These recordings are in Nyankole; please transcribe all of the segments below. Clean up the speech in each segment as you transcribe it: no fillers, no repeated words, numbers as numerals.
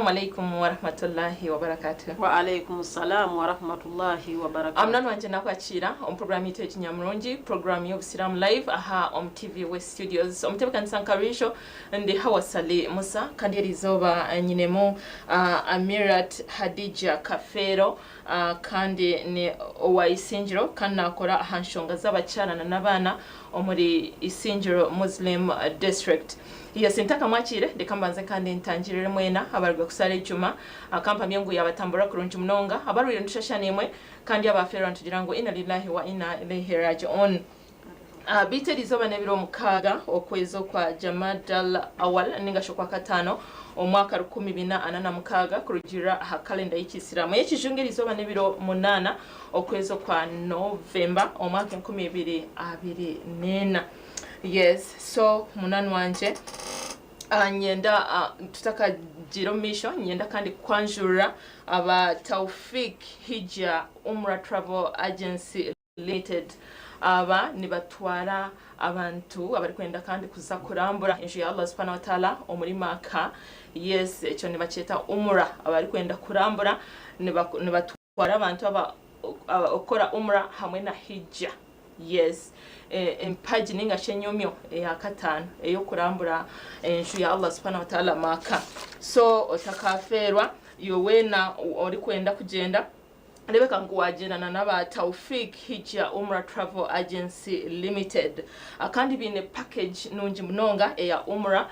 Assalamu alaikum warahmatullahi wabarakatuh. Wa alaikum salam wa rahmatullahi wa barakatuh. Munywani wangye nakwakiira omu program yaitu egi nyamurungi, program y'obusiraamu live aha omu TV West Studios. Omutebekanisa nka buriijo ndi Hawa Sali Musa kandi eri izooba nyinemu uh, Amirat Hadija Kafeero uh, kandi ni owa Isingiro kandi nakora aha nshonga z'abakyara na n'abaana omuri Isingiro Muslim District. Yes, ntakamwakiire, reka mbanze kandi ntangirire mwena abaruga kusaara ejuma. Ka mpamye ngu yaabatambura kurungi munonga. Abarwaire nitushasha naimwe, kandi abaafeerwa nitugira ngu Inna lillahi wa inna ilaihi raji'un. Beitu eriizooba n'ebiro mukaaga okwezi okwa Jamadal Awal ninga shi Okwakataano omwaka 1446 kurugiirira aha kalenda y'Ekiisiraamu. Ey'ekijungu eriizooba n'ebiro munaana okwezi okwa Novemba omwaka 2024. Yes so munani wangye ah, nyenda ah, tutakagiire omu maisho nyenda kandi kukwanjurira aba Taufik Hijja Umrah Travel Agency Limited aba nibatwara abantu abarikwenda kandi kuza kurambura enju ya Allah subhanahu wa ta'ala omuri Makkah yes ekyo nibakyeta Umrah abarikwenda kurambura nibatwara abantu aba okukora Umrah hamwe na Hijja. Yes empagi ninga shi enyomyo eya kataano ey'okurambura enju ya Allah subhanahu wa ta'ala Makkah. So otakafeerwa iwe weena orikwenda kugyenda rebeka ngu wagyenda na n'aba Tawfiq Hijja Umrah Travel Agency Limited. Kandi baine package nungi munonga eya Umrah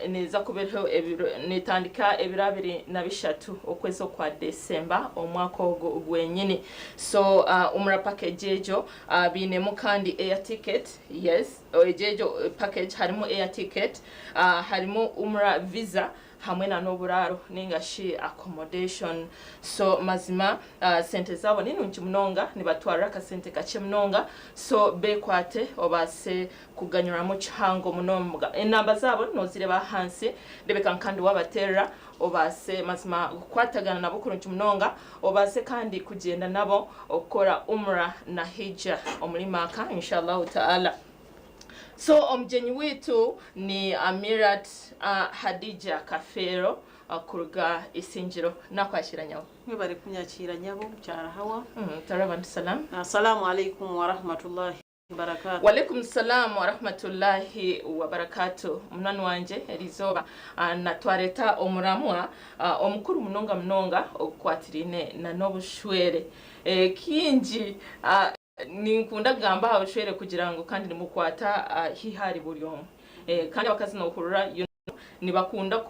neeza kuba eriho ebiro netandika ebiro 23 okwezi okwa December omwaka ogu gwenyini. So Umrah package egyo bainemu kandi air ticket, yes egyo egyo package harimu air ticket, harimu Umrah visa hamwe na n'oburaaro ninga shi accommodation. So mazima sente zaabo ni nungi munonga nibatwarira akasente kakye munonga so bekwate obaase kuganyurwamu kihango munonga. Enamba zaabo nozireba ahansi rebeka kandi wabaterera obaase mazima kukwatagana nabo kurungi munonga obaase kandi kugyenda nabo okukora Umrah na Hijja omuri Makkah inshallah ta'ala. So omugyenyi waitu ni Amirat Hadija Kafeero kuruga Isingiro. Nakwakira nyabo. Mwebare kunyakiira nyabo mukyara Hawa. Tara abantu salam. Assalamu alaikum warahmatullahi wabarakatuh. Walaikum salam warahmatullahi wabarakatuh. Munywani wangye erizooba na twareta omuramwa omukuru munonga munonga ogukwatiraine na n'obushwere. Kaingi Ninkunda kugamba aha bushwere kugira ngu kandi nibukwata haihi ahari buri omwe. Kandi abakazi nohurira you know nibakunda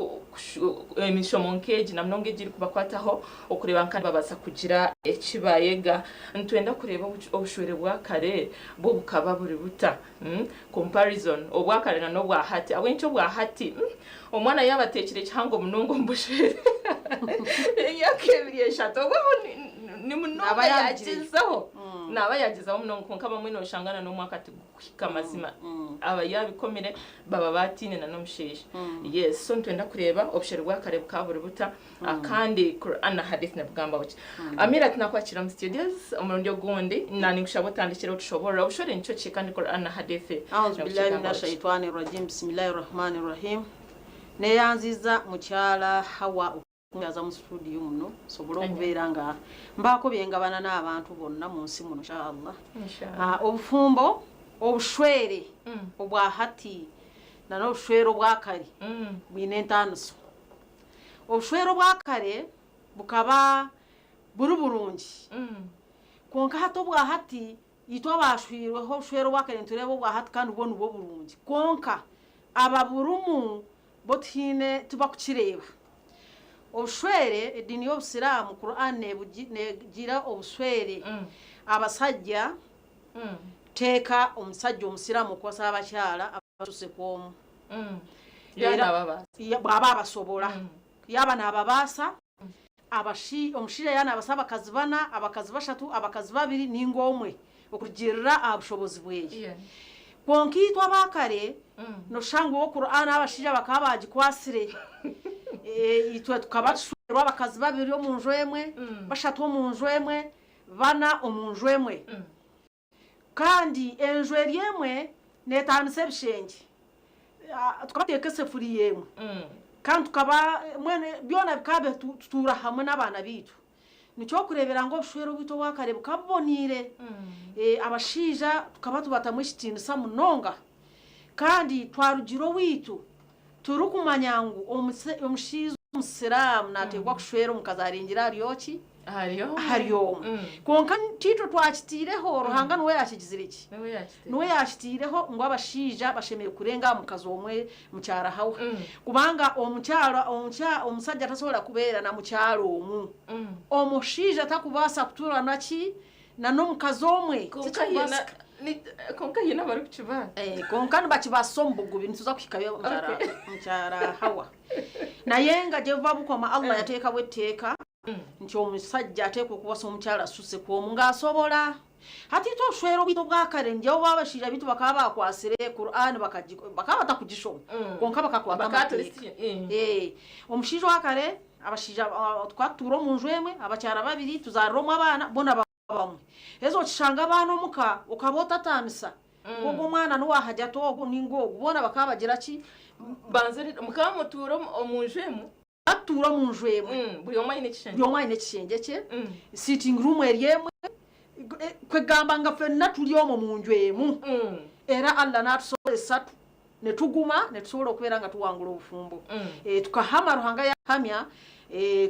emishomo nk'egi na munonga egi erikubakwataho okureeba nka nibabaasa kugira eki bayega. Nitwenda kureeba obushwere bwa kare bwo bukaba buri buta? Comparison obwa kare na n'obwa hati. Ahabw'enki obwa hati omwana yaaba ateekire kihango munonga omu bushwere emyaka ebiri eshatu obwo ni munonga Naaba yarugireyo. yaagyezaho naaba yaagyezaho munonga kwonka abamwe nooshanga na n'omwaka tigukuhika mazima aba yaabikomire baba baataine na n'omushaija yes so nitwenda kureeba obushwere bwa kare bukaba buri buta kandi Quran na Hadith nibugamba buki Amira tinakwakira omu studios omurundi ogundi na ninkushaba otandikire otushoborore obushwere nikyo ki kandi Quran na Hadith Audhu billahi nibukigamba mina buki shaitani rajim bismillahi rahmani rahim neyanziza mukyala Hawa Okunkyaza mu studio muno nsobole okubeera nga mbaako bye ngabana n'abantu bonna mu nsi muno inshallah. Ah, obufumbo obushwere mm. obwa hati na n'obushwere obwa kare mm. bwine entaaniso. Obushwere obwa kare bukaba buri burungi mm. kwonka hati obwa hati itwe abashwirweho obushwere obwa kare nitureeba obwa hati kandi bwo nibwo burungi kwonka ababurimu Bo tihaine tibakukireeba. Obushwere, ediini y'Obusiraamu, Quran negira obushwere abasajja teeka omusajja Omusiraamu okuwasa abakyala abasuse kw'omu. Era bwaba abasobola. Yaaba nababaasa, omushaija yaaba nabasa abakazi bana, abakazi bashatu, abakazi babiri ninga omwe okurugiirira aha bushobozi bweye. Kwonka itwe aba kare noshusha ngu bo Quran abashaija bakaba bagikwatsire itwe tukaba tushwerwa abakazi babiri omu nju emwe, bashatu omu nju emwe, bana omu nju emwe. Kandi enju eri emwe netaanisa ebishengye. Tukaba tuteeka esefuriya emwe. Kandi tukaba mbwenu byona bikaba tutuura hamwe n'abaana baitu. Nikyo orikureebera ngu obushwere obwaitu obwa kare bukaba buboneire. Abashaija tukaba tubatamu ekitiinisa munonga. Kandi twarugira owaitu turikumanya ngu omushaija omusiraamu naateekwa kushwera omukazi arengire ahari oki? Ahari omwe. Kwonka tiitwe twakitaireho, Ruhanga niwe yaakigizire ki? Niwe yaakitaireho ngu abashaija bashemereire kurenga aha mukazi omwe mukyara Hawa. Kubanga omukyara omusajja tasobola kubeera na mukyara omu. Omushaija takubaasa kutuura na ki? Na n'omukazi omwe. Tikikubaasika. Kwonka haine abarikukibaasa. Kwonka nibakibaasisa omu bugubi nituza kuhikayo mukyara Hawa. Naye nga gye buva bukoma Allah yateekawo etteeka nti omusajja ateekwa okuwasa omukyala asuse ku omu ng'asobola. Hati itwe obushwere obwaitu obwa kare ngyabo abashaija baitu bakaba bakwasire Quran bakaba batakugishoma kwonka bakakwata amateeka. Omushaija owa kare abashaija tukaba tutuura omu nju emwe abakyara babiri tuzaarira omwe abaana boona bamwe. Haza okishanga abaana omuka okaba otataanisa ngu ogu omwana n'owa Hajat ogu ninga ogu boona bakaba bagira ki? Banza mukaba mutuura omu nju emwe? Batuura omu nju emwe. Buri omwe aine ekishengye. Buri omwe aine ekishengye kye. Sitting room eri emwe. Kwegamba nga ffenna turi omwo mu nju emu. Era Allah n'atusobozesa nituguma nitusobola okubeera nga tuwangula obufumbo. Tukahama Ruhanga yahamya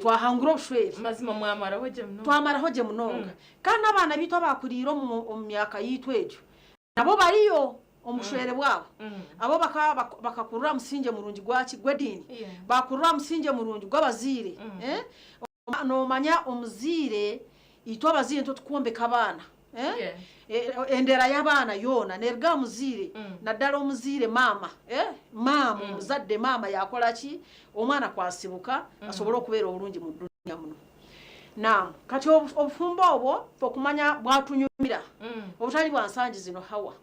twahangura obushwere. Mazima mwamaraho gye munonga. Twamaraho gye munonga. Kandi n'abaana baitu abakuriire omu myaka yaitu egyo Nabo bariyo omu bushwere bwabo. Abo bakaba bakakurira aha musingye murungi gwaki? Gw'ediini. Baakurira aha musingye murungi gw'abazaire. Noomanya omuzaire, itwe abazaire nitwe turikwombeka abaana. Endeera y'abaana yoona neeruga aha muzaire, naddala omuzaire maama. Maama, omuzadde maama yaakora ki? Omwana ku asibuka asobole okubeera obulungi mu duniya muno. Naam, kati obufumbo obwo ffe okumanya bwatunyumira obutali bwa nsangi zino Hawa.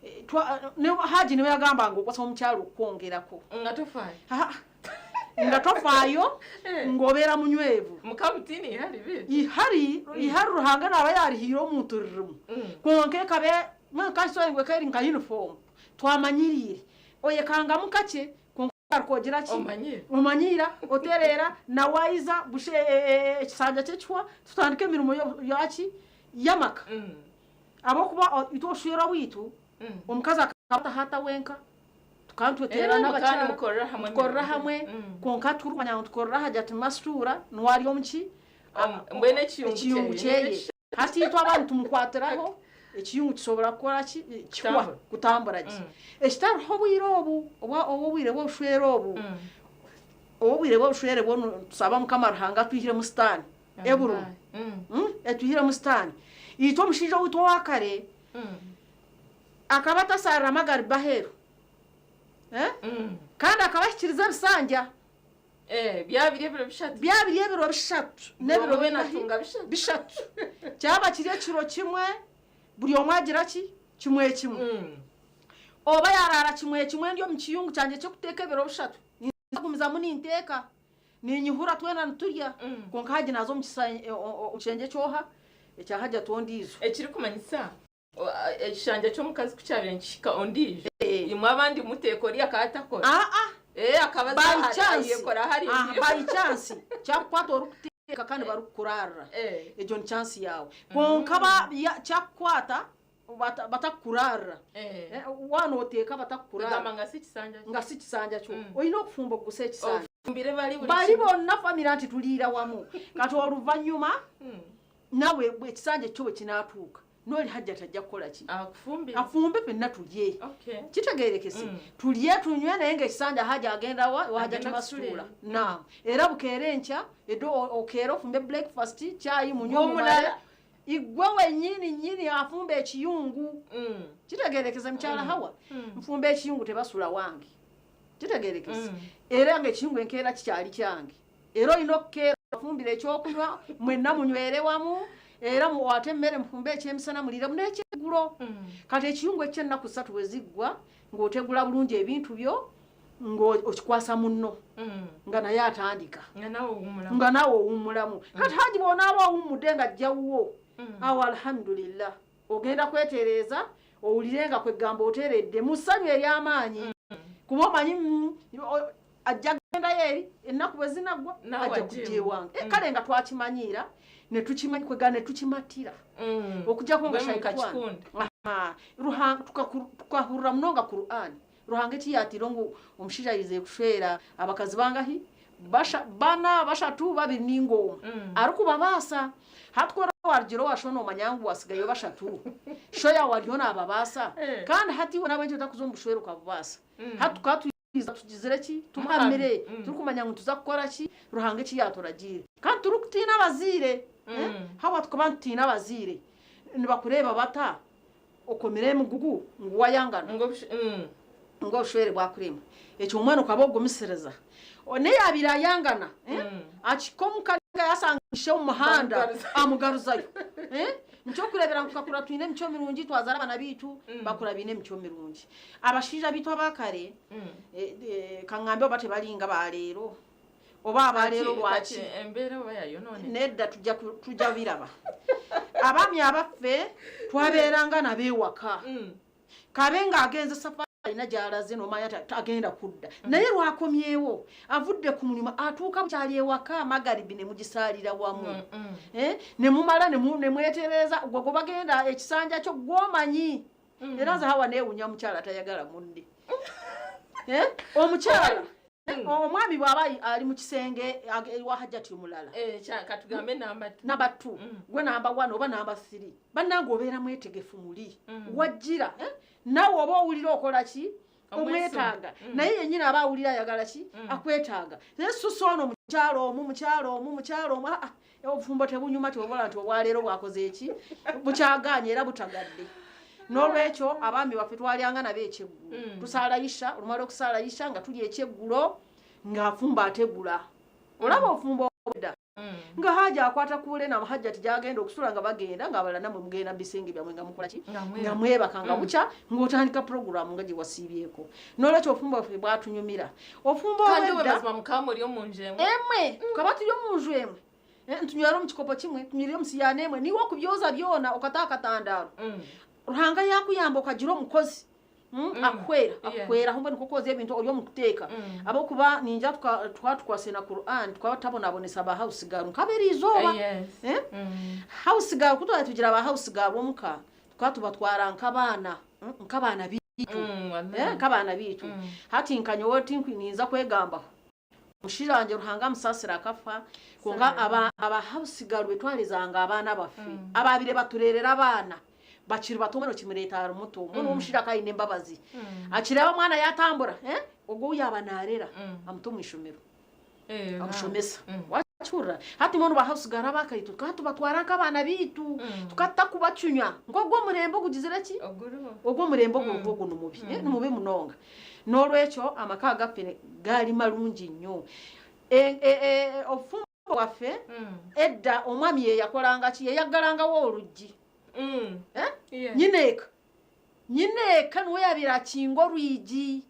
Eh, ne Haji niwe yagamba ngu okwasa omukyala okukwongerako. Nga tofaayo. Nga tofaayo eh. ng'obeera munywevu. Mukamutini ihari bitu. Ihari, ihari Ruhanga naaba yarihiire omuntu ririmu. Kwonka ekabe mwe ngu eka eri nka uniform. Twamanyiriire. Oyekangamu kakye Kwonka ogaruka ogira ki? Omanyiira. Omanyiira, otereera, nawe aiza, busha ekisanja kye kihwa, tutandika emirimo yaki? Y'amaka. Ahabw'okuba itwe obushwere obwaitu, omukazi akaba atahata wenka, tukaba nitweteerera n'abakyara, tukorera hamwe, kwonka turikumanya ngu nitukorera aha Jati Mastura, niwe ari omu ki? Mbwenu ekiyungu kyeye. Hati itwe aba nitumukwatiraho, ekiyungu kisobora kukora ki? Kihwa, kutambura gye. Ekitariho obwire obu, obw'obwire bw'obushwere obu, obw'obwire bw'obushwere bwo nitusaba Mukama Ruhanga atwihiremu sitaane eburimu, etwihiremu sitaane. Itwe omushaija owaitu owa kare akaba atasaarira magariba aheeru, kandi akaba ahikiriza ebisanja. Eh, byaba biri ebiro bishatu. Byaba biri ebiro bishatu n'ebiro Buri omwe bingahi? natunga bishatu. Bishatu. Kyaba kiri ekiro kimwe, buri omwe agira ki? Kimwe kimwe. Oba yaraara kimwe kimwe ndi omu kiyungu kyangye ky'okuteeka ebiro bishatu, ninza kugumizamu ninteeka, niinyihura twena niturya, kwonka hagi naaza omu kishengye ky'oha? Ekya Hajati ondiijo. Ekirikumanyisa Ekishanja ky'omukazi ku kyabaire nikihika ondiijo, imwe abandi muteeka oriya akaba atakora. Aa. Ee, akaba aza By aha- chance, ayekora ahari aha, endiijo. by chance, kyakukwata orikuteeka kandi barikukurarira, Eh. egyo ni chance yaawe. Kwonka ba- ya- kyakukwata bata- batakukurarira, Eh. Eh, waaba nooteeka batakukurarira, Kugamba nga si kisanja kyo. nga si kisanja kyo, Mm. oine okufumba ogusa ekisanja. Ofumbire bari buri Bari kimwe. bonna famire anti turiira wamu. Kati oluvanyuma Nawe ekisanja ekyo bwe kinaatuuka n'oli Hajjati ajja kukola ki? Akufumbire. Afumbe ffenna tulye. Okay. Kitegeerekese. Tulye tunywe naye ng'ekisanja Hajji agenda wa? Ewa Hajjati Agenda Masuula. kusula. Naam. Era bukeera enkya edo okeera ofumbe breakfast, caayi munywe Gwe mumale. omulala. Igwe wennyini nnyini afumba ekiyungu. Kitegeerekese mukyala Hawa. Nfumba ekiyungu tebasula wange. Kitegeerekese. Era ng'ekiyungu enkeera kikyali kyange. Era olina okukeera obafumbire ekyokunywa mwenna munywere wamu era mukwate emmere mufumbe ekyemisana muliiremu n'ekyeggulo. Kati ekiyungu eky'ennaku ssatu bwe ziggwa ng'otegula bulungi ebintu byo ng'okikwasa munno nga naye atandika nga naawe owummulamu. Kati Haji bw'onaaba owummudde ng'ajja wuwo awo alhamdulillah ogenda kwetereeza owulire nga kwegamba oteredde mu ssanyu ery'amaanyi kuba omanyi ajja. Kugendayo eri enaku bwe zinagwa Nawe ajja ajje kujja ewange. Mm. Kale nga twakimanyiira netukima kwega netukimatira okujjako nga Mbwenu shaitani mukakikunda. Aha, Ruhanga tukahurira munonga Qur'an Ruhanga eki yatiire ngu omushaija aizire kushwera abakazi bangahi Basha, bana bashatu babiri ninga omwe arikubabaasa hati ku oraba warugire owa sho nomanya ngu wasigayo bashatu sho yaawe ariyo nababaasa Eh. kandi hati iwe nahabw'enki otakuza omu bushwere okabubaasa hati tukaba Twiza tugizire ki? Tuhamire, turikumanya ngu nituza kukora ki, Ruhanga eki yaaturagiire. Kandi turikutiina abazaire. Hawa tukaba nitutiina abazaire. Nibakureeba bata okomire emigugu ngu wayangana, ngu obushwere bwakurema. Ekyo mbwenu okaba ogumisiriza. N'ei yaabaire ayangana, akihika omuka ninga yaashanga ishe omu muhanda amugaruzayo. Nikyokureebera ngu tukakura twine emicwe mirungi, twazaara abaana baitu bakura baine emicwe mirungi. Abashaija baitu aba kare ka ngambe oba tebari nk'aba reero oba aba reero lwaki? Embeera oba yayonooneka? Nedda tujja tujja biraba. Abaami abaffe twabeeranga nabo ewaka. Kabe ng'agenze safari alina gy'alaze n'omanya nti tagenda kudda. Naye lw'akomyewo avudde ku mulimu atuuka bukyali ewaka magaribi ne mugisaalira wamu. Ne mumala ne mwetereeza gwe gwe bagenda ekisanja kyo gw'omanyi. Era nze Hawa neewunya mukyala atayagala munne. Eh? Omukyala omwami bw'aba ali mu kisenge ewa hajjati omulala. Eh, katugambe namba 2. Namba 2. Gwe namba 1 oba namba 3. Bannange obeera mwetegefu muli. Wajjira. Eh? Naawe oba owulira okola ki? Omwetaaga. Naye yennyini aba awulira ayagala ki? Akwetaaga. Naye susa ono mukyala omu, mukyala omu, mukyala omu. Ah, ah. Obufumbo tebunyuma kyobola nti obwaleero bwakoze eki? Bukyagaanye era butagadde. N'olwekyo abaami baffe twalyanga nabo ekyeggulo. Tusaala Isha, olumala okusaala Isha nga tulya ekyeggulo ng'afumba ategula. Olaba obufumbo obwedda. Nga Haji akwata kuule na Hajjati gy'agenda okusula nga bagenda ng'abalala nammwe mugenda mu bisenge byammwe nga mukola ki? Nga mwebaka nga bukya ng'otandika pulogulaamu nga gye wasiibyeko. N'olwekyo obufumbo bwaffe bwatunyumira. Obufumbo Kandi obwedda mazima mukaba muri omu nju emwe. Emwe, tukaba turi omu nju emwe. Ntunywera omu kikopo kimwe, tunywire omu siyaani emwe, niiwe okubyoza byona okata aha katandaaro. Ruhanga yaakuyamba okagira omukozi, akuhwera, akuhwera aho mbwenu nk'okwoza ebintu ori omu kuteeka. Ahabw'okuba ningira tukaba tukwasire na Quran, tukaba tutabonabonesa ba house girl nk'aba eriizooba. House girl ku twaba tugira ba house girl omuka, tukaba tubatwara nk'abaana, nk'abaana baitu, nk'abaana baitu. Hati nka nyowe ninza kwegambaho. Omushaija wangye Ruhanga amusaasire akafa, kwonka aba aba house girl betwarezanga abaana baffe abaabire batureerera abaana bakiri bato mbwenu okimureeta ari muto mbwenu omushaija akaba aine embabazi akireeba omwana yaatambura ogwo ou yaaba naarera amuta omu ishomero amushomesa wakihurira hati mbwenu ba house girl abakaitu tukaba tubatwara nk'abaana baitu tukaba tutakubacunya nk'ogu omurembe ogugizire ki ogu omurembe oguriho ogu nimubi nimubi munonga. N'olwekyo amaka agaffe gaali malungi nnyo. Obufumbo bwaffe edda omwami ye yakolanga ki? Ye yaggalangawo oluggi. Nyineeka nyineeka niwe yabaire akinga orwigi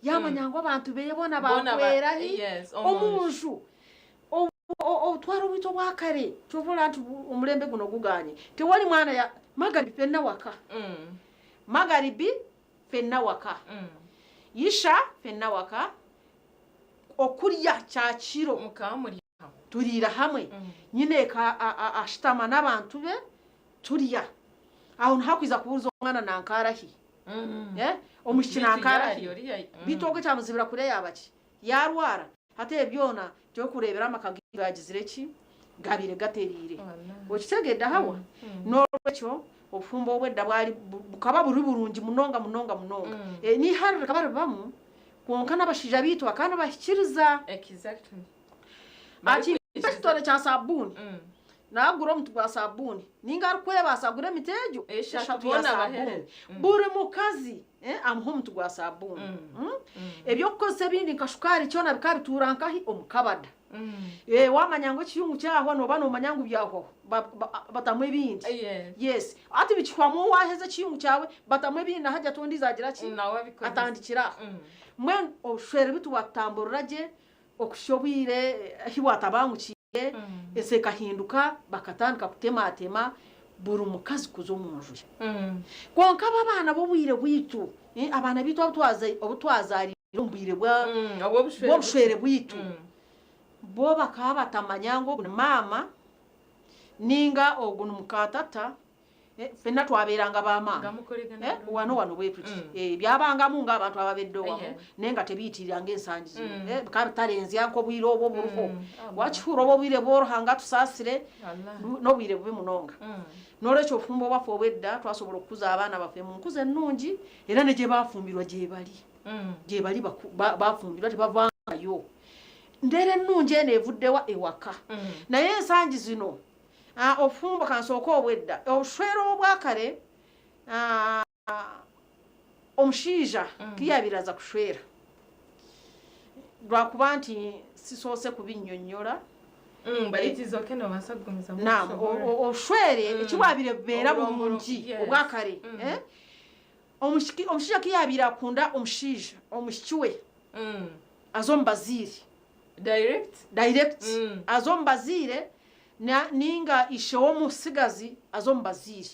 yamanya ngu abantu be boona bakwerahi omu nju. Obutware obwaitu obwa kare kyova oraba nti omurembe guno guganye tewali mwana magaribi ffenna waka magaribi ffenna waka Isha ffenna waka okurya kyakiro Mukaba muri hamwe. Turiira hamwe nyineeka ashutama n'abantu be turya aho niho akwiza kubuuza omwana nanka arahi omwishiki nanka arahi beitu ogwo ekyamuzibira kurya yaaba ki yaarwara hati ebyo byona torikureebera amaka gaitu gaagizire ki gabaire gatereire okitegedde Hawa n'orwekyo obufumbo obwedda bwari bukaba buri burungi munonga munonga munonga n'eihari rikaba ribamu kwonka n'abashaija baitu bakaba nibahikiriza Akimpa ekitore kya saabuuni naagura omuti gwa saabuuni ninga arikwebaasa agure emiti egyo eshatu ya saabuuni buri mukazi amuhe omuti gwa saabuuni Eby'okukozesa ebindi nka shukaari kyona bikaba bituura nkahi? Omu kabada. Waamanya ngu ekiyungu kyahwa nooba noomanya ngu byahwaho batamu ebindi. Yes. Hati bikihwamu waaheza ekiyungu kyawe batamu ebindi na hajati ondiijo agira ki? Atandikira aho. Mbwenu obushwere beitu bwatutamburira gye okuhitsya obwire ahi bwatabangukiire, ensi ekahinduka bakatandika kutematema buri mukazi kuza omu nju ye. Kwonka bo abaana b'obwire bwaitu, abaana baitu abu twazaariire. Omu bwire bw'obushwere bwaitu, bo bakaba batamanya ngu ogu ni maama ninga ogu ni muka tata, ffenna twabeeranga ba maama. Wano wano bwe tuti. Byabangamu ng'abantu ababedde owamu naye nga tebiyitirira ng'ensangi zino. Bikaba bitarenzya nk'obwire obu oburiho. Waakihurira obu obwire bwo Ruhanga atusaasire, n'obwire bubi munonga. N'olwekyo obufumbo bwaffe obw'edda twasobola okukuza abaana baffe mu nkuza ennungi era ne gye baafumbirwa gyebali. Gyebali bafumbirwa tebavangayo. Mbeera ennungi eno evuddewa ewaka. Naye ensangi zino obufumbo kansooke obwedda obushwere obwakare omushaija tiyabaire aza kushwera lwakuba nti sisoose kubinyonyola. Naam, obushwere eki bwabaire bubeera burungi obwakare, Omushaija ku yaabaire akunda omushaija, omwishiki we aza omu bazaire. Direct? Direct. Aza omu bazaire nainga ishe w'omutsigazi aza omu bazaire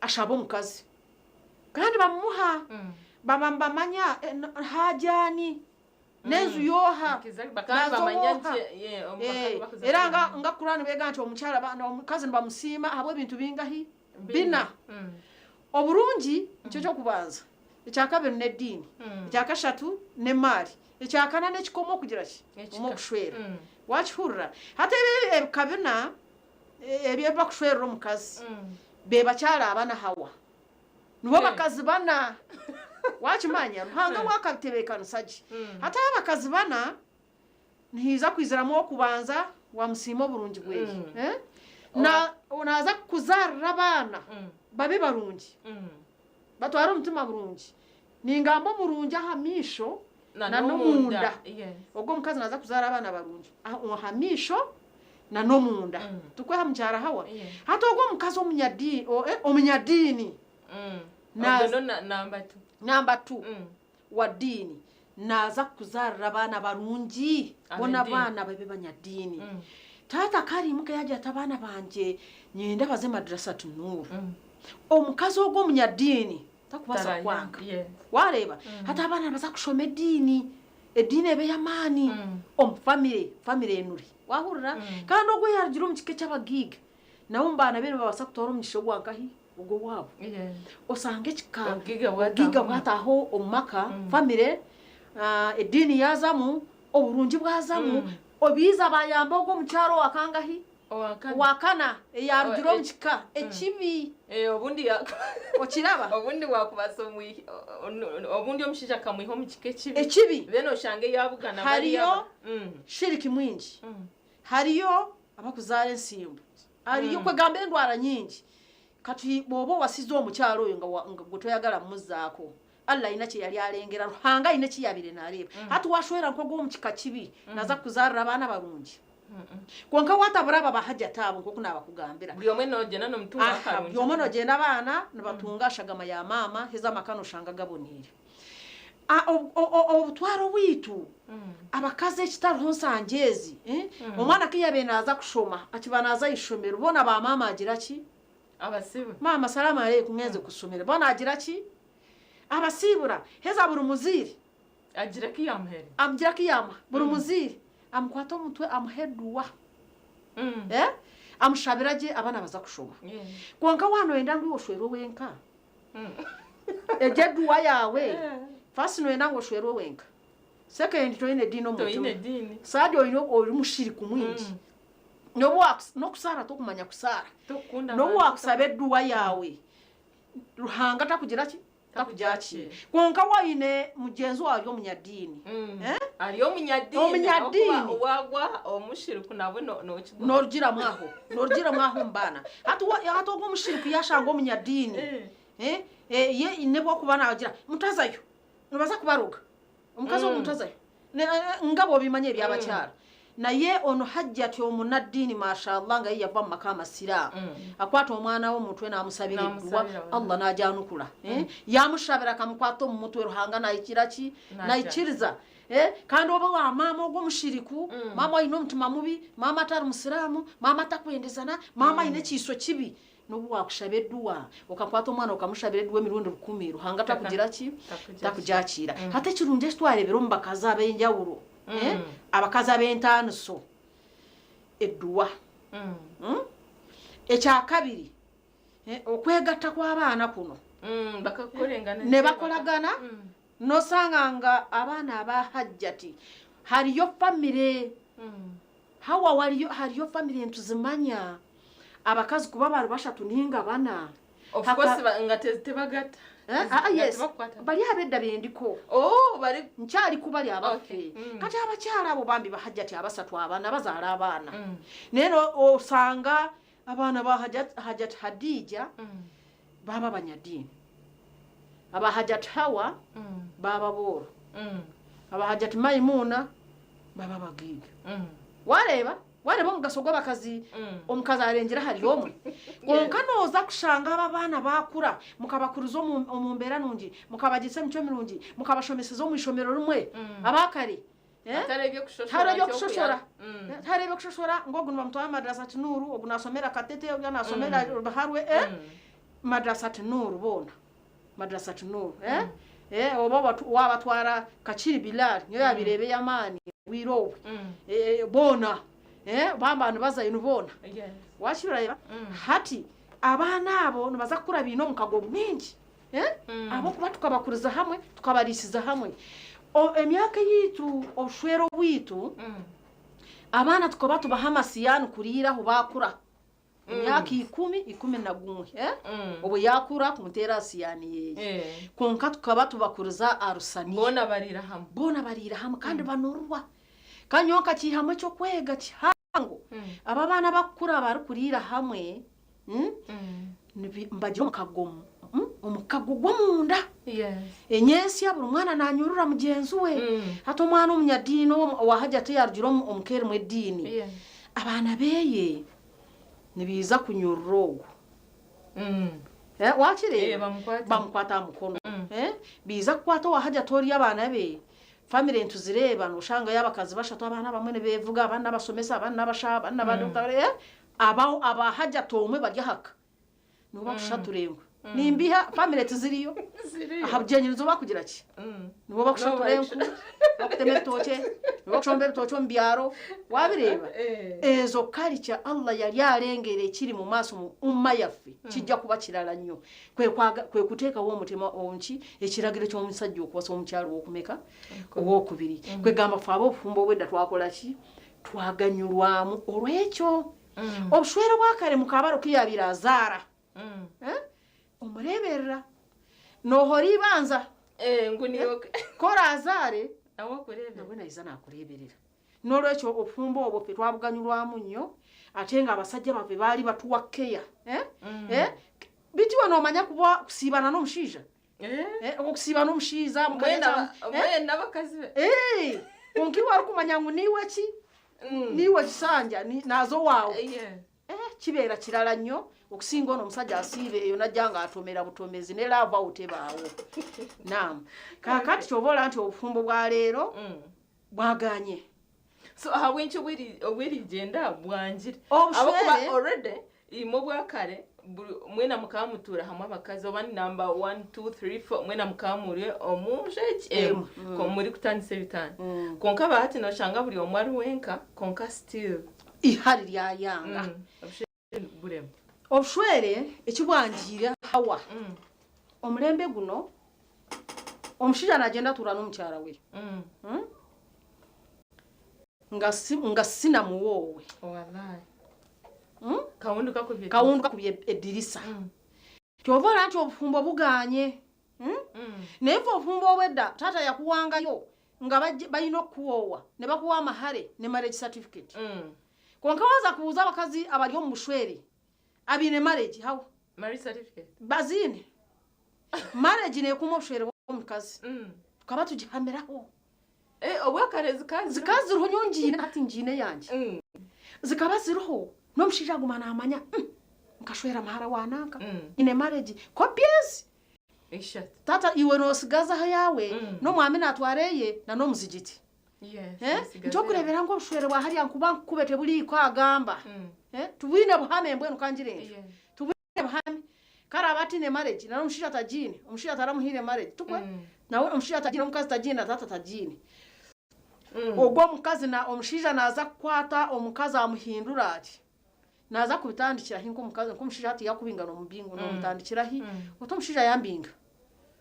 ashaba omukazi. Kandi bamumuha. Baba nibamanya haaja ani, n'enju y'oha, naaza ow'oha. Era nka Kurani bw'egamba nti omukyara omukazi nibamusiima ahabw'ebintu bingahi? Bina. Oburungi nikyo ky'okubanza, ekyakabiri n'ediini, ekyakashatu n'emaari, ekyakana n'ekikomo okugira ki? Omu okushwera. Waakihurira? Hati ebi ebika bina ebi ebi bakushwerera omukazi, be bakyara abana Hawa. Nibo bakazi bana. Waakimanya? Ruhanga we akabitebeekanisa gye. Hati aba abakazi bana, Nihaija kwiziramu ow'okubanza waamusiima oburungi bwe. Naaza kukuzaarira abaana babe barungi, batware omutima murungi. Ningamba omurungi aha maisho na n'omunda. Ogwo omukazi naaza kuzaara abaana barungi aha maisho na n'omunda. Tikweha mukyara Hawa? Hati ogwo omukazi omunyadiini. Namba tu. wa diini naaza kukuzaarira abaana barungi, boona abaana babe banyadiini. Taata ku ariimuka yaagira ati abaana bangye niinyenda baze Madrasat Noor. Omukazi ogwo omunyadiini takubaasa kukwanga. Waareeba? Hati abaana nibaza kushoma ediini, ediini ebe ey'amaani omu famire, famire enure. Waahurira? Kandi ogwo yaarugire omu kika eky'abagaiga, nawe omu baana be nibabaasa kutwara omugisha ogwa nkahi? Ogw'owaabo. Osanga ekika obugaiga bwataaha omu maka, famire, ediini yaazamu, oburungi bwazamu, obiiza bayamba ogwo omukyara owa kangahi? Owa kana eyaarugire omu kika ekibi. Okiraba? Obundi waakubaasa obundi omushaija akamwiha omu kika ekibi. Ekibi. Then oshange yaabugana Hariyo shiriki mwingi, hariyo abakuzaara ensimbo. Hariyo kwegamba endwara nyingi. Kati bwoba owasize omukyala oyo nga nga gwe toyagala mumuzaako, Allah ayina kyeyali alengera, Ruhanga ayina ekiyabaire nareeba. Hati washwera nk'ogwomukika kibi, naza kukuzarira abaana barungi? Kwonka watabura abo aba Hajjat abo nkoku nabakugambira. Buri omwe nogyenda nomutunga Aha, akarungi. buri omwe nogyenda abaana nibatunga ashagama ya maama, heza amaka noshanga gaboniire. Obutware obwaitu abakazi ekitariho nsangi ezi, omwana ku yaabaire naaza kushoma akiba naaza aha ishomero boona ba maama agira ki? Abasiibura. Maama salaamu aleikum ngenze kushomero boona agira ki? Abasiibura. Heza buri muzaire. Agira ki yaamuheereza. Amugira ki yaamuha. Buri muzaire amukwata omutwe amuha eduwa. Amushabira gye abaana baza kushoma. Kwonka waaba nooyenda ngu iwe oshwerwe wenka. Egyo eduwa yaawe, first noyenda ngu oshwerwe wenka, second toine ediini omu mutima, third oine ori mushiriku mwingi, nobu wakusa nokusaara tokumanya kusaara, nobu wakusaba eduwa yaawe Ruhanga takugira ki? Takugyakira. Kwonka waine mugyenzi waawe ari omunyadiini, Ari omunyadiini. Omunyadiini. Ahakuba waagwa omushiriku nabwe nookigwa. Noorugiramu aho. Noorugiramu aho omu baana. Hati wa- hati ogwo omushiriku yaashanga omunyadiini, eh, eh, ye n'obu akuba naagira, mutazayo, nibaza kubaroga. Omukazi ogwo mutazayo. Ne- eh, nga bw'obimanya eby'abakyara. Naye ono Hajjati omunaddiini mashallah nga ye yava mu maka amasiraamu akwata omwana we omutwe n'amusabira edduwa Allah n'agyanukula eh? Yamushabira akamukwata omu mutwe Ruhanga nayikira ki? Naikiriza eh? Kandi obe wa maama ogwo omushiriku maama aine omutima mubi, maama atari musiraamu, maama atakwendezana, maama aine ekiiso kibi. N'obu waakushaba eduwa, okakwata omwana okamushabira eduwa emirundi rukumi, Ruhanga takugira ki? Takugyakiira. Hati ekirungi eki twareebire omu bakazi ab'enjawulo, abakazi ab'entaaniso, eduwa. Ekyakabiri, okwegatta kw'abaana kuno, nibakoragana, noosanga nga abaana aba Hajjati hariyo famire. Hawa wariyo hariyo family nituzimanya abakazi kuba bari bashatu ninga bana. Of course ba, nga te, tebagata. Eh, ah, Nga yes. tebakukwata. Bari abedda bendiko. Oh, bari Nkyali kubali abaffe. Okay. Kati abakyala abo bambi ba Hajjati abasatu abana bazaala abaana. Naye no osanga abaana ba Hajjat, Hajjat Hadija baba banyadiini. Aba Hajjat Hawa baba booro. Aba Hajjat Maimuna baba abagaiga. Wareeba? Wareeba omugasho gw'abakazi omukazi arengire ahari omwe? Kwonka nooza kushanga abo abaana baakura, mukabakuriza omu omu mbeera nungi, mukabagyesa emicwe mirungi, mukabashomeseza omu ishomero rimwe, abaakare. Hatari eby'okushoshora Tihariho eby'okushoshora. Tihariho eby'okushoshora ngu ogu nibamutwara Madrasat Nuuru, ogu naashomera Katete, oriya naashomera Biharwe. Madrasat Nuuru boona. Madrasat Nuuru. Oba waabatwara Kakiri Bilal, niyo yaabaire eba ey'amaani obwire obwo. Boona baaba nibazayo ni boona. Waakireba? Hati abaana abo nibaza kukura baine omukago mwingi. Ahabw'okuba tukabakuriza hamwe, tukabariisiza hamwe. Emyaka eyaitu, obushwere obwaitu, abaana tukaba tubaha amasiyaani kuriira ahu baakura. Emyaka ikumi, 11, obwo yaakura kumuteera aha siyaani yeeye. Kwonka tukaba tubakuriza aha rusaniya. Boona bariira hamwe. Boona bariira hamwe kandi banurwa. Kandi nyowe nkakiihamu eky'okwega kihango. Abo abaana abakukura barikuriira hamwe, nibagira omukago omukago gw'omunda. Enyentsya buri mwana naanyurura mugyenzi we. Hati omwana omunyadiini owa Hajjat yaarugire omu ka erimu ediini, abaana beeye nibaija kunyurura ogwo. Waakireeba? Bamukwate aha mukono. Baija kukwata owa Hajjat oriya abaana be, famire nituzireeba nooshangayo abakazi bashatu abaana abamwe nibeevuga, abandi n'abashomesa, abandi n'abashaho, abandi n'abadokita. Aba aba Hajjat omwe bari aha ka nibo bakushatura enku. Nimbiha family tiziriyo. Aha bugyenyi nizo bakugira ki? Nibo bakushatura enku, bakutema ebitookye, nibo bakushomba ebitookye omu byaro. Wabireeba? Ezo culture Allah yari arengera ekiri mu maaso mu ummah yaffe kijja kuba kirala nnyo. Kwe kwaga kwe kuteekawo omutima onki ekiragiro ky'omusajja okuwasa omukyala ow'okumeka? Ow'okubiri. Kwegamba ffe ab'obufumbo obwedda twakola ki? Twaganyulwamu olw'ekyo. Obushwere obwa kare mukaabaro ku yaabaire azaara, omureeberera noohora eibanza. Ku oraazaare, nawe naija naakureeberera. N'olwekyo obufumbo obwo ffe twabuganyulwamu nnyo ate nga abasajja baffe baali batuwa keya. Beitu iwe noomanya kuba kusiibana n'omushaija? Okusiiba n'omushaija Mbwenu n'abakazi be. Kwonka iwe arikumanya ngu niiwe ki? Niiwe kisanja naaza owaawe. Kibeera kirala nnyo okusinga ono omusajja asiiba eyo najja nga atomera butomezi ne love awo tebaawo. Naam. Kaakati kyova olaba nti obufumbo bwa leero bwaganye. So ahabw'enki obwirigyenda bwangire? Obushwere. Ahabw'okuba already imwe obwakare mwena mukaba mutuura hamwe abakazi oba ni number one, two, three, four mwena mukaba muri omu nju egi emwe murikutandisa ebitanda. Kwonka aba hati noshanga buri omwe ari wenka kwonka still. Ihari ryayanga. Obushwere burema. Obushwere eki bwangiire Hawa, omulembe guno omushaija nagyenda atuura n'omukyara we nga si na muwoowe. Kawundu kakubye Kawundu kakubye edirisa. Kyova olaba nti obufumbo buganye. Naye ffe obufumbo obwedda taata yakuwangayo nga balina okukuwoowa ne bakuwa amahare ne marriage certificate. Kwonka waaza kubuuza abakazi abari omu bushwere abaine marriage how? Marriage certificate. Baziine. Marriage neekuuma obushwere bw'omukazi. Tukaba tugihamiraho. Eh, obwakare zikaba ziriho. Zikaba ziriho nyowe ngiine hati ngiine eyangye. Zikaba ziriho n'omushaija aguma naamanya nkashwera muhara wa nanka nyine marriage. Kopi ezi Ishatu. Taata iwe noosigazaho eyaawe n'omwami naatwara eye na n'omuzigiti. Yes, Eh, nsigaze nikyokureebera ngu obushwere bwa hariya nkuba nkukube teburiiko agamba. Eh, tibwine buhame mbwenu ka ngire ntyo. Yes. Tibwine Ku araabe ataine marriage nari omushaija atagiine, omushaija taramuhaire marriage, tikwe? Nawe omushaija atagiine, omukazi tagiine na taata tagiine. Ogwo omukazi na omushaija naaza kukwata omukazi amuhindure ati. Naaza kubitandikira hi nk'omukazi nk'omushaija hati yaakubinga noomubinga noomutandikira hi? Oti omushaija yambinga,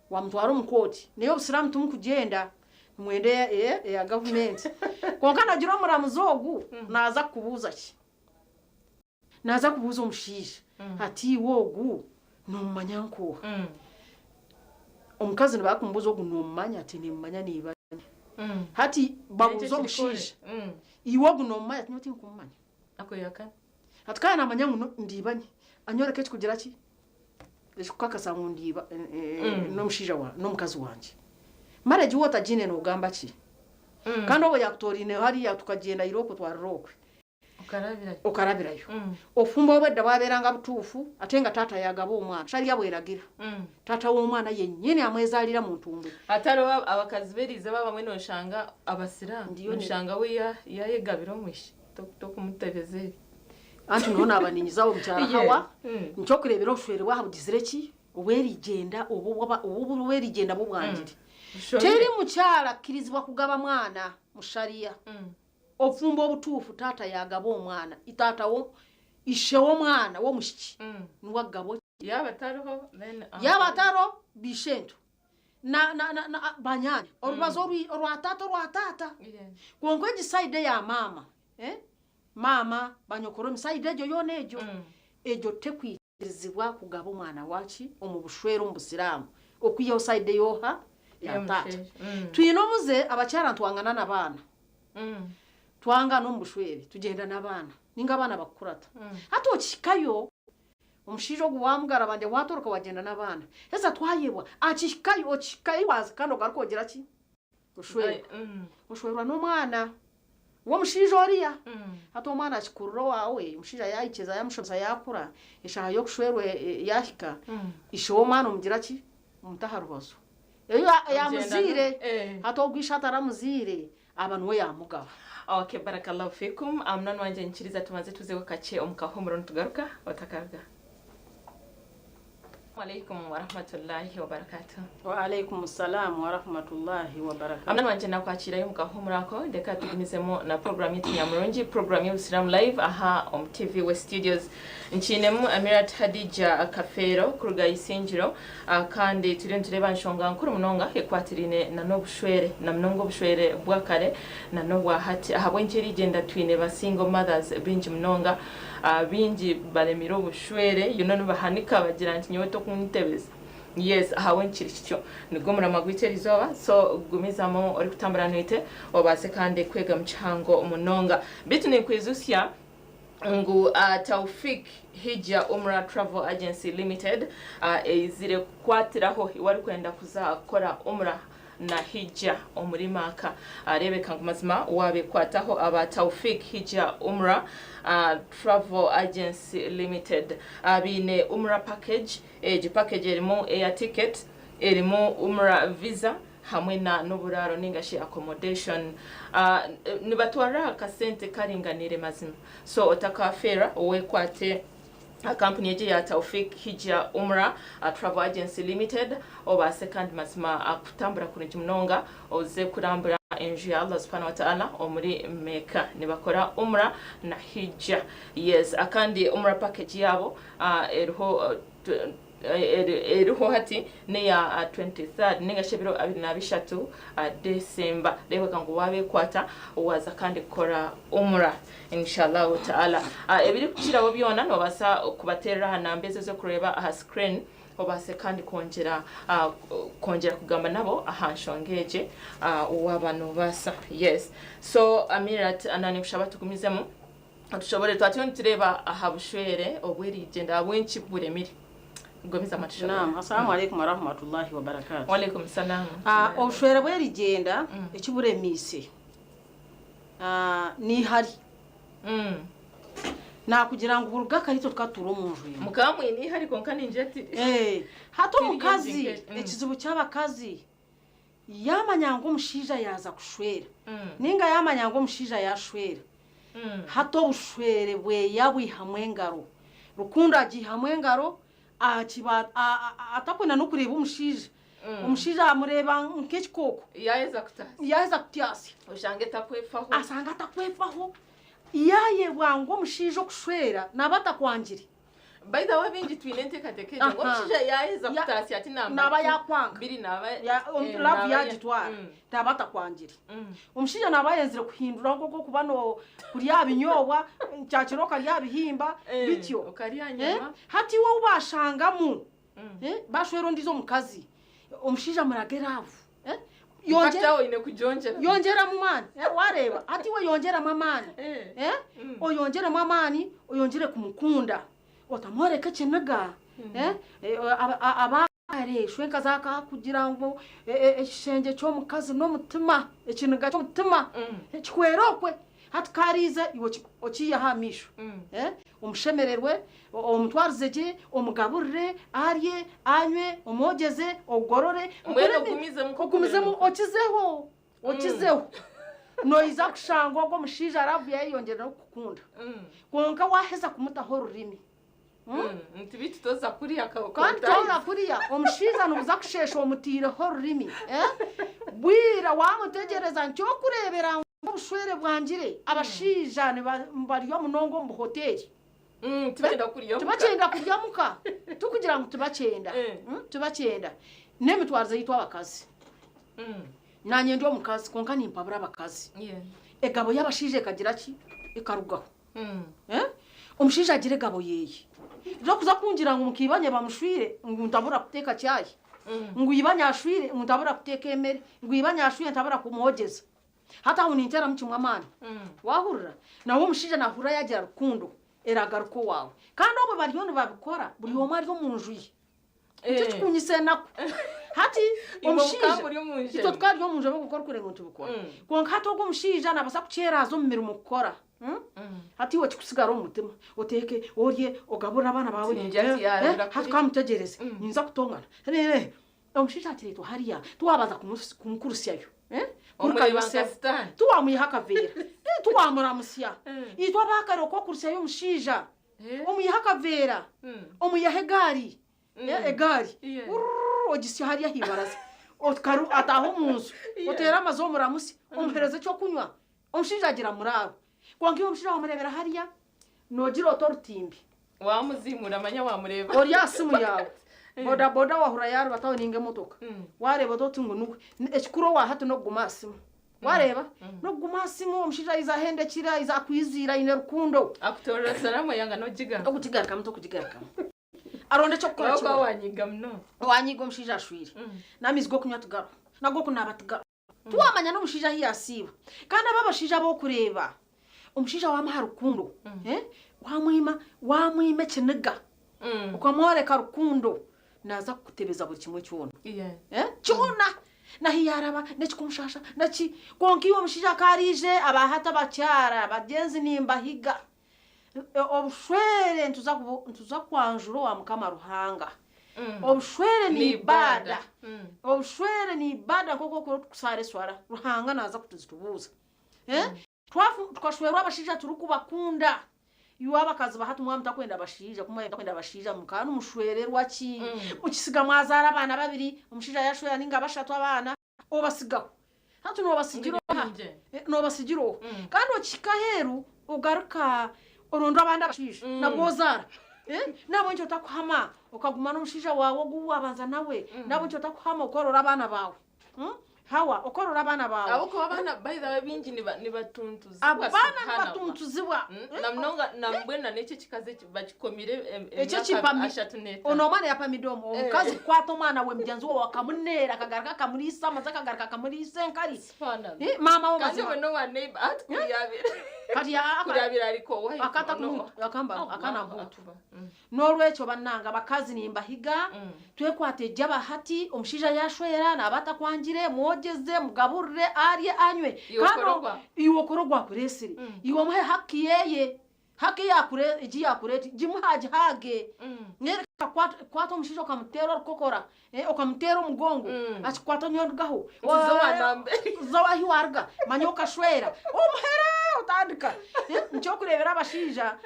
waamutwara omu kooti. Naye obusiraamu timukugyenda, nimwenda eya eya gavumenti. Kwonka nagira omuramuzi ogu naaza kukubuuza ki? Naaza kubuuza omushaija ati, Iwe ogu noomumanya nk'oha? Omukazi nibaaba kumubuuza ogu noomumanya? Ati, Nimmumanya niiba Hati babuuza omushaija, Iwe ogu noomumanya? Ati, Nyowe tinkumumanya. Hati ka naamanya ngu ndi ibanye, anyoreke ekikugira ki? Ekikukakasa ngu ndi iba n'omushaija n'omukazi wangye. Marriage waaba otagiine noogamba ki? Kandi obu yaakutooriine hariya tukagyenda irooko twarira okwe. Okarabirayo. Obufumbo obwedda bwabeeranga butuufu ate nga taata yaagaba omwana. Sharia bweragira. Taata w'omwana yennyini amwezaalira mu ntumbwe. Hatariho abakazi b'eriizooba abamwe nooshanga abasiraamu, nooshanga we yaayegabira omwishiki tokumutebeza ebyo. Anti niho naaba ninyizaho mukyara Hawa, nikyokureebera obushwere bwaha bugizire ki? Obwerigyenda obwerigyenda bwo bwangire. Teri mukyara akirizibwa kugaba mwana mu sharia. Obufumbo obutuufu taata yaagaba omwana, taata wo, ishe w'omwana w'omwishiki niwe agaba ki? Yaaba atariho then. Yaaba atariho baishento na, na, na, na banyaanya, orubazo orwi, orwa taata orwa taata. Kwonka egi side eya maama, eh, maama, banyokoromi, side egyo yoona egyo, egyo tekwikirizibwa kugaba omwana waki omu bushwere omu busiraamu, okwihaho side ey'oha? Ya taata. Twine omuze abakyara nitwangana n'abaana. Twangana omu bushwere tugyenda n'abaana ninga abaana bakukurata. Hati okihikayo omushaija ogu wamugarabandya watoroka wagyenda n'abaana. Heza twayebwa akihikayo okihikayo waaza kandi ogaruka ogira ki? Oshwerwa. Oshwerwa n'omwana w'omushaija oriya. Hati omwana akikurira owaawe, omushaija yaahikiiriza yaamushomesa yaakura, eshaaha y'okushwerwa yaahika, ishe w'omwana omugira ki? Omuta aha rubaju. Eyo yaamuzaire, hati ogwo ishe ataramuzaire aba niwe yaamugaba. Ok barakallahu fikum munywani wangye nyikiriza tubanze tuzeho kakye omu kahumuro nitugaruka otakaruga. Alaikum warahmatullahi wabarakatuh. Wa alaikum salam warahmatullahi wabarakatuh. Munywani wangye nakwakirayo omu kahumuro ako reka tugumizemu na program yitu nyamurungi program y'obusiramu live aha omu TV we studios nkiinemu Amirat Hadija Kafeero kuruga Isingiro Kandi turiyo nitureeba nshonga nkuru munonga ekwatiraine na n'obushwere, na munonga obushwere bwakare na n'obwa hati. Ahabw'enki erigyenda twine ba single mothers baingi munonga, baingi baremire obushwere, you know nibahanika bagira nti nyowe tokuntebeza. Yes, ahabw'enki kiri kityo? Nigwo muramwa gwaitu erizooba, so gumizamu orikutambura naitwe obaase kandi kwega mu kihango munonga. Beitu ninkwijutsya ngu Tawfik Hijja Umrah Travel Agency Limited eizire kukwatiraho iwe arikwenda kuza kukora Umrah na Hijja omuri Makkah. Reebeka ngu mazima waabekwataho aba Tawfik Hijja Umrah Travel Agency Limited. Baine Umrah Package, egi package erimu air ticket, erimu Umrah visa, hamwe na n'oburaaro ninga shi accommodation nibatwarira akasente karinganiire mazima so otakafeerwa wekwate kampuni egi eya Taufik Hijja Umrah Travel Agency Limited obaase kandi mazima kutambura kurungi munonga oze kurambura enju ya Allah subhanahu wa ta'ala omuri Mecca nibakora Umrah na Hijja yes kandi Umrah package yaabo eriho Eriho hati n'eya 23rd ninga shi ebiro 23 December. Reebeka ngu waabekwata waaza kandi kukora Umrah Inshallah Ta'ala. Ebirikukiraho byona noobaasa kubateerera aha namba ezo ez'okureeba aha screen obaase kandi kwongyera kwongyera kugamba nabo aha nshonga egi waaba noobaasa. Yes. So Amirat na ninkushaba tugumizemu. Tushobore twatyo nitureeba aha bushwere obw'erigyenda ahabw'enki buremire. Gumiza amatu Naam, Assalamu alaikum warahmatullahi wabarakatuh. Walaikum salam. Ah, obushwere bw'erigyenda eki buremiise ah, n'eihari. Naakugira ngu buruga kare itwe tukaba tutuura omu nju emwe. Mukaba mwine eihari kwonka ningira ti. Eh, hati omukazi ekizibu ky'abakazi Yaamanya ngu omushaija yaaza kushwera, nainga yaamanya ngu omushaija yaashwera, hati obushwere bwe yaabwihamu engaro. Rukundo agiihamu engaro, Akiba atakwenda n'okureeba omushaija. Omushaija amureeba nk'ekikooko. Yaaheza kutaasya. Yaaheza kutaasya. Oshange atakwefaho. Asanga atakwefaho. Yaayebwa ngu omushaija okushwera naaba atakwangire. By the way baingi twine enteekateeka egyo ngu omushaija yaaheza kutaasya ati namba Naaba yaakwanga. Biri naaba Laavu yaagitwara. Naaba atakwangire. Omushaija naaba ayenzire kuhindura nk'oku orikuba nokurya aha binyoobwa, kyakiro okarya aha bihimba, bityo. Okarya aha nyama. Hati iwe ou baashangamu, baashwera ondiijo omukazi, omushaija amurage raavu. In fact aho oine kugyongyera. Yongyeramu amaani, waareeba? Hati iwe yongyeramu amaani, oyongyeremu amaani, oyongyere kumukunda, otamworeka ekiniga. Kare shwenka zakakugira ngu ekishengye ky'omukazi n'omutima, ekiniga ky'omutima kihwere okwe. Hati ku ariize iwe okiiheho aha maisho, omushemererwe, omutwarize gye, omugaburire, arye, anywe, omwogyeze, ogorore, Mbwenu ogumizemu nk'oku ogumizemu obeire okizeho, okizeho. Noija kushanga ogwo omushaija love yayeyongyera n'okukukunda. Kwonka waaheza kumutaho orurimi, Nti beitu toza kuriya Kandi toza kuriya omushaija nibuza kusheesha omutaireho orurimi bwira wamutegyereza nkyokureebera ngu obushwere bwangire abashaija nibarya munonga omu buhoteeri Tibakyenda kurya muka tikugira ngu tibakyenda tibakyenda n'emitwarize yaitu abakazi nanye ndi omukazi kwonka nimpabura abakazi egabo y'abashaija ekagira ki ekarugaho. Omushaija agira egabo yeeye. Tokuza kungira ngu mukaibanye bamushwire ngu ntabura kuteeka chai, ngu ibanye ashwire ngu ntabura kuteeka emere, ngu ibanye ashwire ntabura kumwogyeza. Hati aho ninteeramu kimwe amaani. Waahurira? Nawe omushaija naahurira yaagira rukundo eragaruka owaawe. Kandi obwe bariyo nibabikora buri omwe ari omu nju ye. Nikyo kikunyisa enaku. Hati omushaija itwe tukaba turi omu nju kwonka orikureeba ngu nitubikora. Kwonka hati ogwo omushaija naabaasa kukyeraaza omu mirimo kukora. Hati iwe kikusigara omu mutima, oteeke, orye, ogaburire abaana baawe, hati kamutegyereze, ninza kutongana. Omushaija akireetwa hariya, tiwabanza kumukurusyayo, tiwamwiha akaveera, tiwamuramutsya. Itwe abaakare oku okurusyayo omushaija, Omwiha akaveera, omwihaho egaari, egaari, wurururu ogisya hariya aha ibaraza, ataaha omu nju, oteere amazooba omuramutsye, omuheereze ekyokunywa, omushaija agira muraaro. Kwonka iwe omushaija wamureebera hariya, noogira oti orutimbi. Wamuzimuura manya wamureeba. Ori aha simu yaawe, bodaboda wahurira yaarubataho nainga emotoka, waareeba oti ngu niwe. Ekikuru owa hati n'okuguma aha simu. Wareeba? N'okuguma aha simu, omushaija aiza ahendekire, aiza akwiziire aine rukundo. Akutoorera salaamu oyanga n'ogigarukamu. Tokugigarukamu, tokugigarukamu. Aronda eky'okukora Waaba kimwe. wanyiiga munonga. Wanyiiga omushaija ashwire. N'amaizi g'okunywa tigariho, n'ag'okunaaba tigariho. Tiwamanya n'omushaija ahu yaasiiba. Kandi abo abashaija abu orikureeba, omushaija waamuha rukundo, waamwima, waamwima ekiniga, okamworeka rukundo, naaza kukutebeza buri kimwe kyona. Kyona! N'ahu yaaraba, n'ekikumushasha, n'eki. Kwonka iwe omushaija ku araije, aba hati abakyara bagyenzi nimbahiga, obushwere nituza kwanjura owa Mukama Ruhanga. Obushwere ni ibaada. Obushwere ni ibaada nk'oku orikuba orikusaara eswara. Ruhanga naaza kutuzitubuuza. Tukashwerwa abashaija turikubakunda. Iwe abakazi ba hati mwaba mutakwenda bashaija, ku mutakwenda bashaija mukaba nimushwererwa ki? Mukisiga mwazaara abaana babiri, omushaija yashwera ninga bashatu abaana, obasigaho. Hati noobasigira oha? Noobasigira oha? Kandi okihika aheeru ogaruka oronda abandi abashaija nabwo ozaara. N'ahabw'enki otakuhama okaguma n'omushaija waawe ogu waabanza nawe? N'ahabw'enki otakuhama okorora abaana baawe? Hawa, okorora abaana baawe. Ahabw'okuba abaana by the way baingi niba- nibatuntuzibwa Abaana subhanallah. nibatuntuzibwa. Na munonga na mbwenu na n'ekyo ekikazi eki bakikomire Ekyo emyaka ekipami 35. Ono omwana yapamide omu omukazi kukwata omwana we mugyenzi we akamuneera akagaruka akamuriisa amazi akagaruka akamuriisa enkari. Subhanallah. Maama we Kandi mazima. obwe n'owa neighbor hati kuryabire Kati ya- kuryabire ariko owaitu. Akata Ono- kumutu akamba Allahu akana mbutu. Akbar. N'orwekyo bannange abakazi nimbahiga twekwate gye abahati, omushaija yaashwera naaba atakwangire, mwogyeze, mugaburire, arye, anywe. Iwe Kandi okore ogwa. iwe okore ogwakureetsire. Iwe omuhe haki yeye. Haka egi yaakureeta gimuhe agihaage. Reka kukwata omushaija okamuteera orukokora, okamuteera omugongo, akikukwata onyorugaho, za ahu waaruga, manya okashwera, omuhera otandika. Nikyo orikureebera abashaija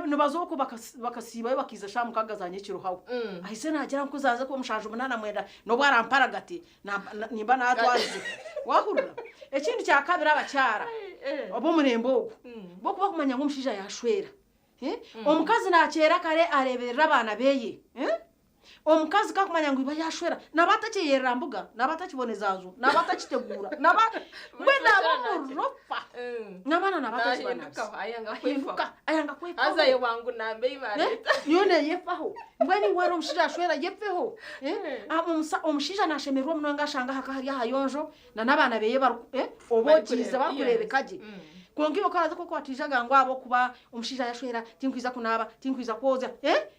nibaza okwo bakasiibayo bakaija shaaha mukaaga za nyekiro hawe. Ahise naagira ngu ku zaaza kuba mushanju munaana mwenda n'obu aramparagate nimba naatwarize. Waahurira? Ekindi kya kabiri abakyara ab'omurembe ogu, bo ku barikumanya ngu omushaija yaashwera, omukazi naakyera kare areeberera abaana beeye. Omukazi ku arikumanya ngu iba yaashwera, naaba atakyeyerera mbuga, naaba atakiboneza nju, naaba atakiteguura, naaba mbwenu naaba omurofa. N'abaana naaba atakibanabisa. Ahinduka, ayanga kwefaho. Haza ayebwa ngu namba ei baareeta. Niyo neeyefaho. Mbwenu iwe waaba omushaija ashwera yefeho. Omushaija naashemererwa munonga ashanga ahaka hari ahayonjo na n'abaana beye oba ogiize barikureebeka gye. Kwonka iwe ku oraaze kukwata ngu ahabw'okuba omushaija yashwera tinkwija kunaaba, tinkwija kwozya,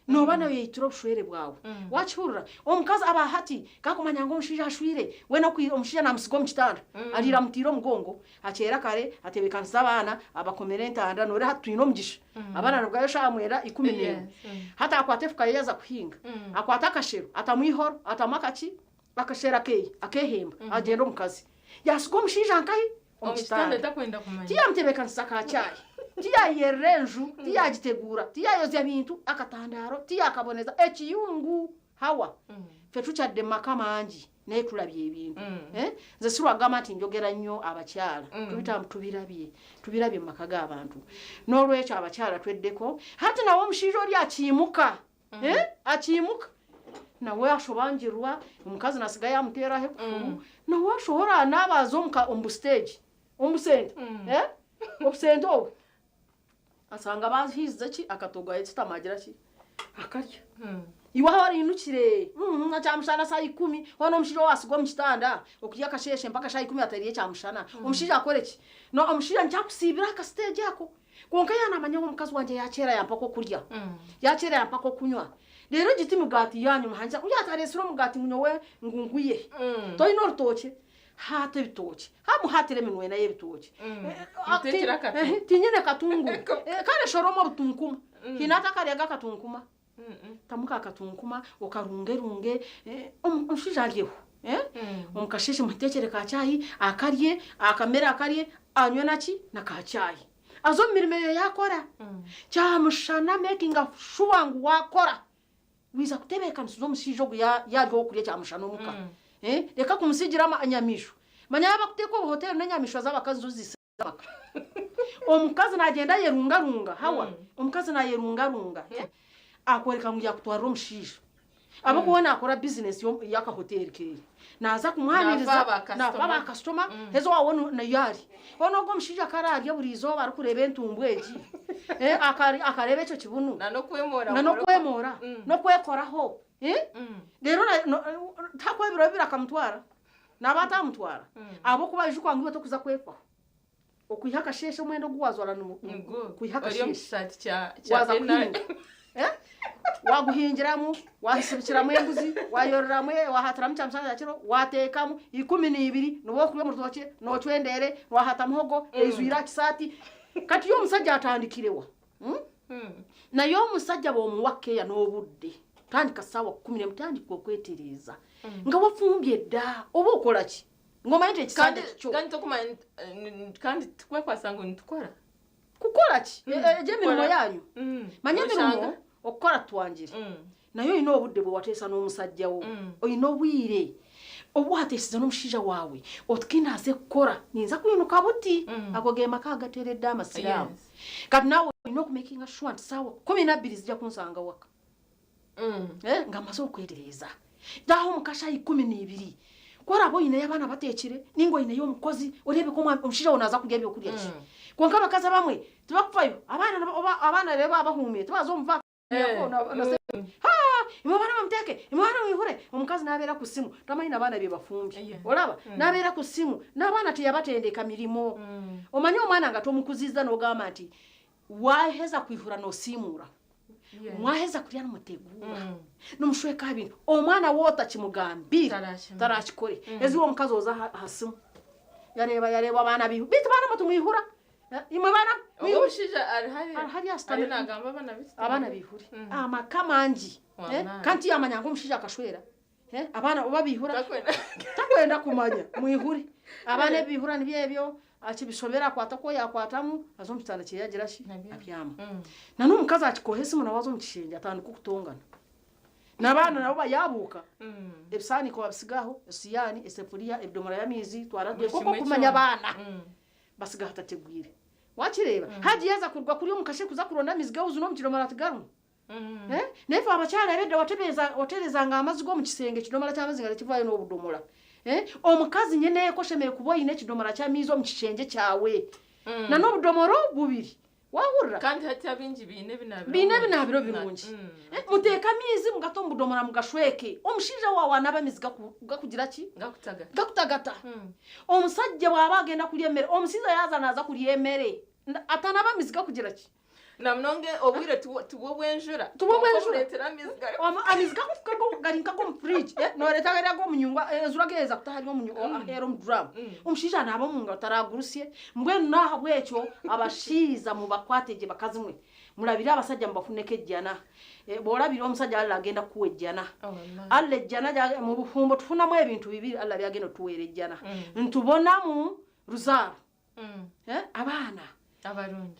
nooba nooyeyitira obushwere bwawe. Waakihurira? Omukazi aba hati ku arikumanya ngu omushaija ashwire, we omushaija naamutsiga omu kitanda, ariire amutaire omugongo, akyera kare, atebeekanisiza abaana, abakomera entanda, nooreeba hati twine omugisha, abaana nibarugayo shaaha mwenda, 11. Hati akwata efuka ye yaza kuhinga, akwata akashero, atamu eihoro, atamu akaki, akashero akeye, akeehemba, agyenda omukazi. Yaatsiga omushaija nkahi? Omu kitanda takwenda kumanya. Tiyamutebeekanisiza ka chai, tiyayerera enju, tiyagiteguura, tiyayozya bintu, akatandaaro tiyakaboneza, ekiyungu hawa. Ffe tukyadde mu maka mangi naye tulabye ebintu. Nze sirwagamba nti njogera nnyo abakyala, tubita tubirabye, tubirabye mu maka g'abantu. N'olwekyo abakyala tweddeko, hati nawe omushaija ori akiimuka, akiimuka nawe ashobangirwa, omukazi nasiga yamuteeraho ekufuru, nawe ashohora naaba aza omu busiteegi, omu busente, obusente obwe ashanga bahiizize ki akatogo ayekitama agira ki akarya. Iwe ahu orainukire kyamushana shaaha ikumi hoona omushaija owaasigwa omu kitanda okurya akasheeshe mpaka shaaha ikumi atariire kyamushana, omushaija akore ki? Omushaija nikyo akusiibira aha kasiteegi ako. Kwonka yaaba naamanya ngu omukazi wangye yaakyera yampa ak'okurya, yaakyera yampa ak'okunywa, reero egi ti migaati yaanyu muhangisa ku yaatareetsire omugaati ngu nyowe ngu nguye. Toine orutookye? Haata ebitookye. Hamuhaatira eminwa ena y'ebitookye. Muteekyere akatunguru. Tinyine katunguru. Kare shoroma obutunkuma. Haine atakaryaga akatunkuma? Tamu ka katunkuma okarungerunge, omushaija aryeho. Omu kasheeshe muteekyere ka chai akarye, akamere akarye, anywe na ki? Na ka chai. Aze omu mirimo eyo yaakora. Kyamushana making sure ngu waakora. Waija kutebeekanisiza omushaija ogu yaarya ow'okurya kyamushana omuka. Reka kumutsigira enyamaishwa. Manya yaaba akuteeka obuhoteeri n'enyamaishwa z'abakazi zo ziitsire amaka. Omukazi naagyenda ayerungarunga, Hawa, omukazi naayerungarunga akworeka ngu yaakutwarira omushaija. Ahabw'okuba we naakora bizinesi y'akahoteeri keeye. Naaza kumwaniriza, naafa baakasitoma, haza owaawe niyo ari. Hoona ogwo omushaija ku araarye buri izooba arikureeba entumbu egi, akareeba ekyo kibunu, n'okwemoora, n'okwekoraho, reero tihakubaho ebiro bibiri akamutwara, naaba ataamutwara, ahabw'okuba aijuka ngu iwe torikuza kwefaho. Okwiha akasheeshe omwenda ogu waajwara kwiha akasheeshe waaza kuhinga waaguhingiramu, waasibikiramu embuzi, waayoreramu, waahaatiramu kyamushana kya kiro, waateekamu 12 nooba orikurya omu rutookye, noocwa endeere, waahata muhogo eijwire aha kisaati. Kati yo omusajja atandikire wa? Naye omusajja bw'omuwa keya n'obudde, tandika saawa 11 tandika okwetereeza nga wafumbye dda oba okora ki? Ngu omanye nti ekisanja kikyo. Kandi tokumanya kandi tikwekwasa ngu nitukora. Kukora ki? Egyo emirimo yanyu. Manya emirimo okukora tutwangire. Naye oine obudde bwe wateesa n'omusajja wo. Oine obwire obu wateesize n'omushaija waawe oti ku ndaaze kukora ninza kwinuka buti. Ago ge maka agateeredde amasiraamu. Kati naawe oine okumekinga shuwa nti saawa 12 zija kunsanga waka. Nga mmaze okwetereeza. Taaha omu ka shaaha 12. Ku oraabe oineyo abaana bateekire nainga oineyo omukozi, oreebe ku omushaija waawe naaza kurya byokurya ki. Kwonka abakazi abamwe tibakufayo. Abaana oba abaana reero baaba bahuumire tibaza omu vaaka Haa! Imwe abaana bamuteeke, imwe abaana mwihure. Omukazi naabeera ku simu, tamanyi na baana be bafumbye. Oraba? Naabeera ku simu, n'abaana tiyabatendeka mirimo. Omanye omwana nga tomukuziza n'ogamba nti waaheza kwihura noosiimuura. Mwaheza kurya nimuteguura, nimushweka aha bintu. Omwana waaba otakimugambire tarakikore. Haza iwe omukazi oza aha simu, yareeba yareeba abaana baihu, beitu baana mwe timwihura? Imwe baana Ogwo omushaija ari hariya. Ari hariya ashutamire. Ariyo nagamba abaana bitu. Abaana baihuri. Amaka mangi. Wamaani. Kandi tiyamanya ngu omushaija akashwera. Abaana oba baihura. Takwenda. Takwenda kumanya. Mwihuri. Abaana ebi baihura nibyo ebyo. Akibishobera akwata oku yakwatamu aza omu kitanda kyeye agira ki? Abyama. Na n'omukazi akikoha esimu nawe aza omu kishengye atandika okutongana. N'abaana nabo bayabuuka. Ebisaaniiko babisiga aho, esiyaani, esefuriya, ebidomora by'amaizi, twara Buri nk'oku kimwe okumanya kyona. abaana. Basiga hatategwire. Wakireeba? Haji yaaza kuruga kuriya omu kashe kuza kuronda amaizi g'ehuzu n'omu kidomora tigarimu. Eh? Naye ife abakyara ab'edda watebeeza wateerezanga amaizi g'omu kisenge ekidomora ky'amaizi nga tikivaayo n'obudomora. Eh? Omukazi nyeneeka oshemereire kuba oine ekidomora ky'amaizi omu kishengye kyawe. Na n'obudomora bubiri. Waahurira? Kandi hati abaingi baine ebinaabiro Baine ebinaabiro birungi. Eh, muteeke amaizi mugate omu budomora mugashweke. Omushaija waawe anaabe amaizi gaku gakugira ki? Gakutagata. Gakutagata. Omusajja bw'aba agenda kurya emere, omushaija yaaza naaza kurya emere, atanaba amaizi gakugira ki? Na munonga obwire tibwo tibwo bw'enjura. Tibwo Kwonka bw'enjura. obureetera amaizi gari Amaizi gakufuka go gari nk'ag'omu fridge. Eh, nooreeta gari ag'omu nyungu, enjura geeza kutaha ari omu aheeru omu drum. Omushaija anaaba omu ngaro taragurusye. Mbwenu n'ahabw'ekyo abashaija mubakwate gye bakazi mwe. Murabire abasajja mubafuneko ejjana. Bw'olabira omusajja Allah agenda kukuwa ejjana. Allah ejjana mu bufumbo tufunamu ebintu bibiri Allah byagenda otuweera ejjana. Ntubonamu ruzaaro. Abaana.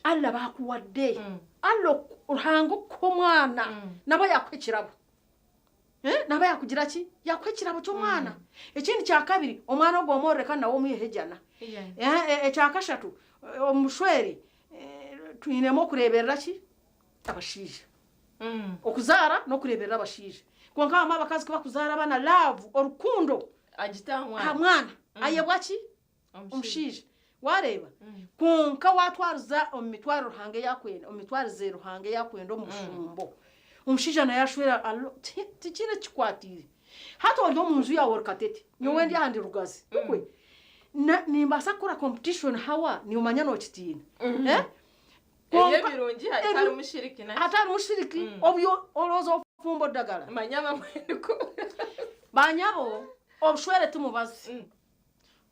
Allah baakuwadde. Allah Ruhanga okukuha omwana nabwo yakuha ekirabo. Naaba yaakugira ki? Yaakuha ekirabo ky'omwana. Ekindi kya kabiri, omwana ogwo omworore kandi nawe omwiheho ejana. Ekya kashatu, omu bushwere twinemu okureeberera ki? Abashaija. Okuzaara n'okureeberera abashaija. Kwonka abamwe abakazi ku bakuzaara abaana, love, orukundo aha mwana, ayebwa ki? Omushaija. Waareeba? Kwonka waatwariza omu mitwaro Ruhanga ei akwenda, omu mitwarize Ruhanga ei akwenda omu bufumbo, omushaija nawe ashwera alo, ti- tikiine ekikikwatiire. Hati ori omu nju yaawe ori katete, nyowe ndi aha ndi Rugazi, nikwe? Na- nimbaasa kukora competition hawa, noomanya nookitiina. Eh? Kwonka ebirungi hatarimu shiriki na hatarimu shiriki obyo orooza obufumbo ddagala. Manya abamwe niko. Banyabo, obushwere ti mubazi.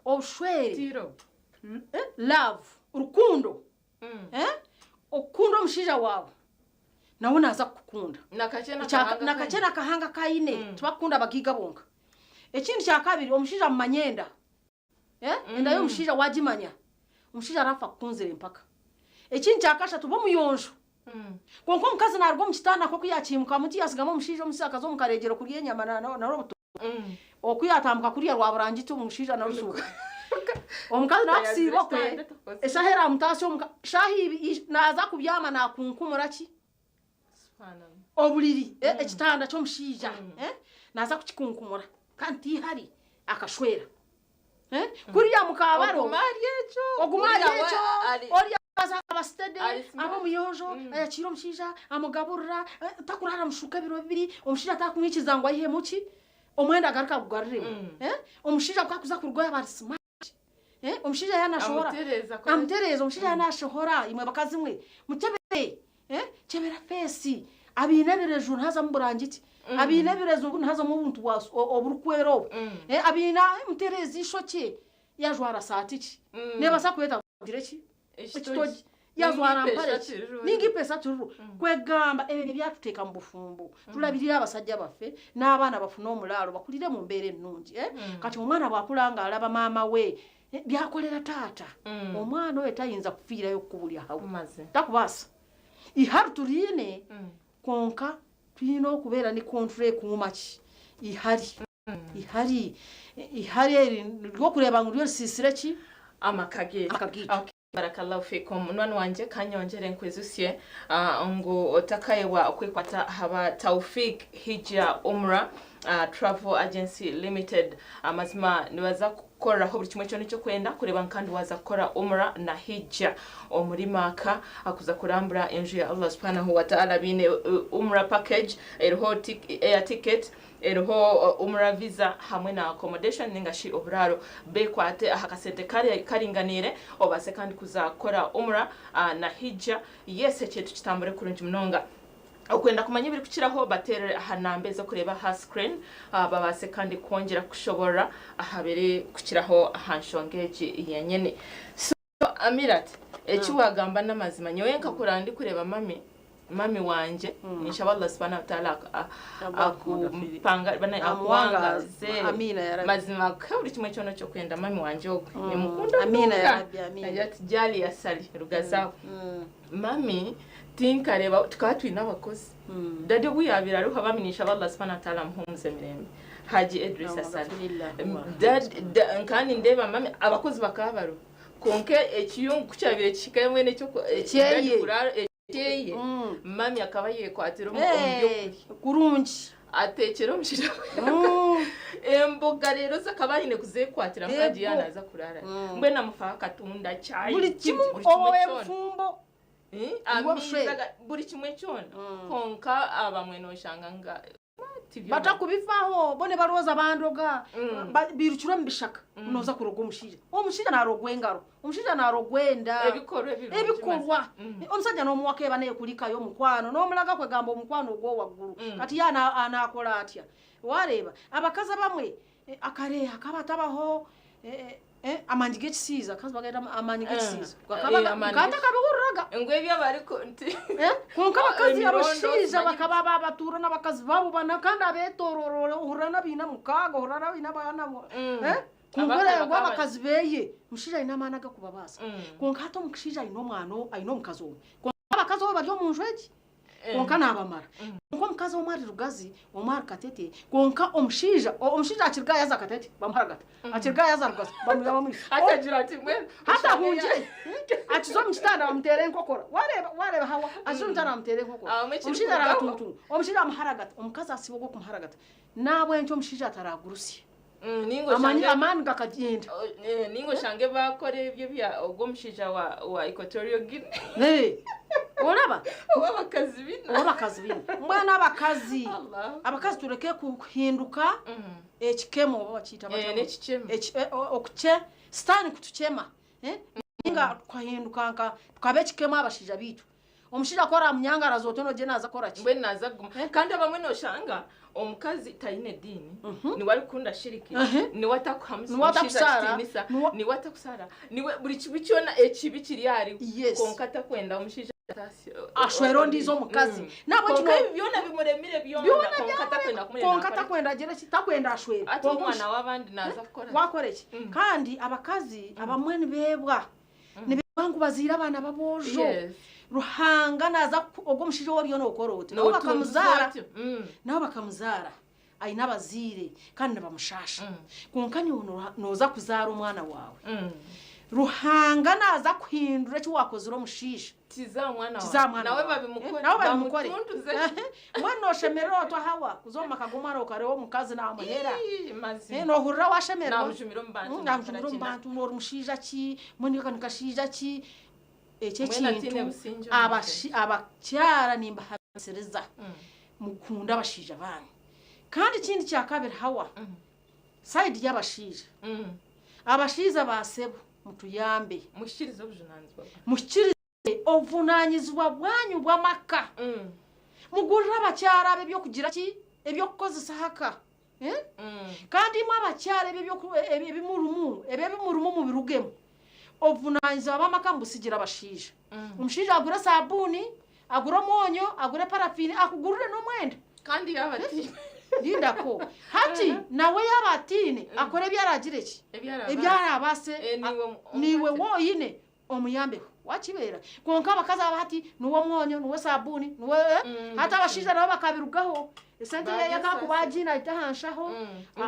Obushwere, Tiro. eh, love, rukundo, eh, okukunda omushaija waawe nawe naaza kukukunda. Nakakye Ekya- nakahanga nakakye kaine. nakahanga kaine tibakukunda abagaiga bonka. Ekindi kya kabiri omushaija amumanya enda. Eh, enda y'omushaija waagimanya, omushaija araafa akukunzire mpaka. Ekindi kya kashatu ba omuyonjo. Kwonka omukazi naaruga omu kitanda nk'oku yaakiimukamu ti yaatsigamu omushaija omushaija akaza omu kareegyero kurya enyama na na n'obuto. Oku yaatambuka kuriya rwaburangiti omushaija naruzuuka. Omukazi nawe akusiiba okwe, eshaaha eraamutaasya omuka, shaaha ibi naaza kubyama naakunkumura ki? Oburiri, ekitanda ky'omushaija, naaza kukikunkumura kandi tihari akashwera. Kuriya mukaabaro, Oguma ari ekyo. Oguma ari Kuriya we ekyo, ari- oriya aza aba steady, Ari smart. aba omuyonjo, ayakiira omushaija, amugaburira, takurara amushuka ebiro bibiri, omushaija takumwikiriza ngu aihemu ki? Omwenda agaruke agugaruremu. Omushaija ku akuza kurugayo aba ari smart. Omushaija yaaba nashohora, Amutereeza akora ki? amutereeza, omushaija yaaba nashohora, imwe bakazi mwe, mukyebere, kyebera feesi, abaine ebireju nihazamu burangiti, abaine ebireju nihazamu obuntu bwa oburikwera obu, abaine mutereeze eishokye, yajwara saati ki? Neebaasa kweta ogire ki? Ekitogi. Yajwara mpare ki? Ninga ipesa tiriro. Kwegamba ebyo ebyatuteeka mu bufumbo. Tulabirire abasajja baffe n'abaana bafune omulaalo bakulire mu mbeera ennungi. Kati omwana bw'akula ng'alaba maama we by'akolera taata, omwana oyo tayinza kufiirayo kukubulya hawe. Takubaasa. Ihari turiine kwonka twine okubeera ni control ekuuma ki? Ihari. Ihari. Ihari eri ry'okureeba ngu ryo risiisire ki? Amaka gaitu. Amaka gaitu. Okay. Barakallahu fikum munywani wangye kanyongyere nkwizusye ngu otakayebwa okwekwata aha ba Taufiq Hijja Umrah Travel Agency Limited amazima nibaza kukukoreraho buri kimwe kyona ekyokwenda kureeba ngu kandi waza kukora Umrah na Hijja omuri Makkah kuza kurambura enju ya Allah subhanahu wa ta'ala baine Umrah package eriho air ticket Eriho Umrah visa hamwe na accommodation ninga shi oburaaro. Bekwate aha kasente karinganiire obaase kandi kuza kukora Umrah na Hijja. Yes ekintu kitambure kurungi munonga. Okwenda kumanya ebirikukiraho bateerere aha namba ezi orikureeba aha screen babaase kandi kwongyera kukushoboorora aha birikukiraho aha nshonga egi yenyini. So. Amirat, eki wagamba n'amazima. Nyowe nkakura ndikureeba mami, mami wangye, ninshaba Allah subhanahu wa ta'ala akupanga bana akuwangaze. Amiina ya Rabbi. Mazima akuhe buri kimwe kyona eki okwenda mami wangye ogwe. Nimukunda Amiina ya munonga. Rabbi, amiina. Nagira ati Jalia Sali Rugazaho. Mami tinkareeba tukaba twine abakozi. Daddy obu yaabaire ariho bambi ninshaba Allah subhanahu wa ta'ala amuhumuze emirembe. Haji Edris Asali. Nkaba nindeeba mami abakozi bakaba bariho. Kwonka ekiyungu ku kyabaire kihikayo mbwenu Ekyeye. ekyeye mami akaba ayekwatira omu by'okurya. Kurungi. Ateekyera omushaija emboga reero zo akaba aine kuzeekwatira Haji yaaba naaza kuraara. Mbwenu amufaho akatunda, chai, Buri kimwe buri kimwe oba kyona. obufumbo. Amaizi aga buri kimwe kyona. Kwonka abamwe nooshanga nga Batakubifaho bo nibarooza bandoga bairukire omu bishaka nooza kuroga omushaija. Omushaija naarogwa engaro, omushaija naarogwa enda, ebikorwa. Omushaija noomuwa akeeba neekurikayo omukwano, noomuraga kwegamba omukwano ogw'owagguru. Kati ye anaakora atya? Waareeba abakazi abamwe akare hakaba hatabaho Amaani g'ekisiizi, akazi bagaita amaani g'ekisiizi. Nkaba ntakabihuriraga. Ngu ebyo abariku nti. Kwonka abakazi abashaija bakaba batuura n'abakazi baabo bana kandi abeetooroora ohurira n'abaine mukaaga ohurira n'abaine abaana. Kwonka oreeba ngu abakazi beye, omushaija aine amaani agakubabaasa. Kwonka hati omushaija aine omwana aine omukazi omwe. Kwonka abakazi obu bari omu nju egi. Kwonka naabamara. Kwonka omukazi omwe ari Rugazi, omwe ari Katete, kwonka omushaija, omushaija akiriga yaaza Katete bamuharagata, akiriga yaaza Rugazi bamwiha bamwiha. Hati agira ati mbwenu Hati ahungire, akiza omu kitanda bamuteera enkokora. Waareeba, waareeba Hawa, akiza omu kitanda bamuteera enkokora. Abamwe Omushaija ekirikurugaho. aratuntuma, omushaija amuharagata, omukazi asiiba ogw'okumuharagata. N'ahabw'enki omushaija ataragurusye? Ninga Amaani, oshange amaani gakagyenda. Ninga oshange baakora ebyo ebya ogwo omushaija wa wa Equatorial Guinea. Eh, Oraba? Ow'abakazi bina. Ow'abakazi bina. Mbwenu abakazi, Allah. abakazi tureke kuhinduka ekikemo oba bakiita batya? Eh, n'ekikemo. Eki- eh, o- okuche, sitaani kutukyema. Eh? Ninga tukahinduka nka tukaba ekikemo abashaija baitu. Omushaija ku araamunyangaraza otyo nogira naaza kukora ki? Mbwenu naaza kuguma. Kandi abamwe nooshanga omukazi taine diini, niwe arikukunda shiriki, niwe atakuha Niwe mushaija atakusaara, kitiinisa, niwe- niwe atakusaara, niwe buri kibi kyona ekibi kiri ahariwe. Yes. Kwonka atakwenda omushaija ataasye- Ashwere ondiijo omukazi. Nahabwekyo Kwonka no- ebi byona bimuremire byona, Byona kwonka takwenda kumurema kwonka naakora ki? takwenda agire ki? Takwenda ashwere. Ati Kwonka omwana w'abandi naaza kukora ki? Wakora ki? Kandi abakazi abamwe nibeebwa. Nibeebwa ngu bazaire abaana b'aboojo. Yes. Ruhanga naaza kuku ogwo omushaija ou oriyo nookora oti nabo Nootuntuza bakamuzaara. otyo. Nabo bakamuzaara aine abazaire kandi nibamushaasha. Kwonka naiwe nooza kuzaara omwana waawe. Ruhanga naaza kuhindura eki waakozire omushaija. Kiza mwana Kiza wawe. mwana Nawe wawe. babimukore. Nawe babimukore. Bamutuntuze. Mbwenu nooshemererwa ota Hawa kuza omu maka g'omwana okareeba omukazi naamuhera? Ii, mazima. Eh, noohurira waashemererwa? Naamujumira omu bantu, Mm, naamujumira omu naakora bantu, ngu ori mushaija ki, mbwenu ni kashaija ki? Ekyo Mbwenu atiine ekintu busingye omu abakyara nimbahamisiriza mukunde abashaija baanyu. Kandi ekindi kyakabiri Hawa, sayidi y'abashaija, abashaija ba sebo mutuyambe. Muhikirize obujunaanizibwa bwanyu. Muhikirize Obuvunaanyizibwa bwanyu bw'amaka. Mugurire abakyara abo eby'okugira ki? Eby'okukozesa aha ka. Kandi imwe abakyara ebyo ebi murimu, ebyo ebi murimu mubirugemu. Obuvunaanyizibwa bw'amaka mubusigire abashaija. Omushaija agure saabuuni, agure omwonyo, agure parafiini, akugurire n'omwenda. Kandi yaaba ataine. Lindako. Hati nawe yaaba ataine, akore ebi araagire ki? Ebi araabaase. Niiwe woine. Omuyambeho wakibeera kwonka abakazi aba hati niwe omwonyo niwe sabuuni niwe hati abashaija nabo bakabirugaho esente ye akakuba agiine agita aha nshaho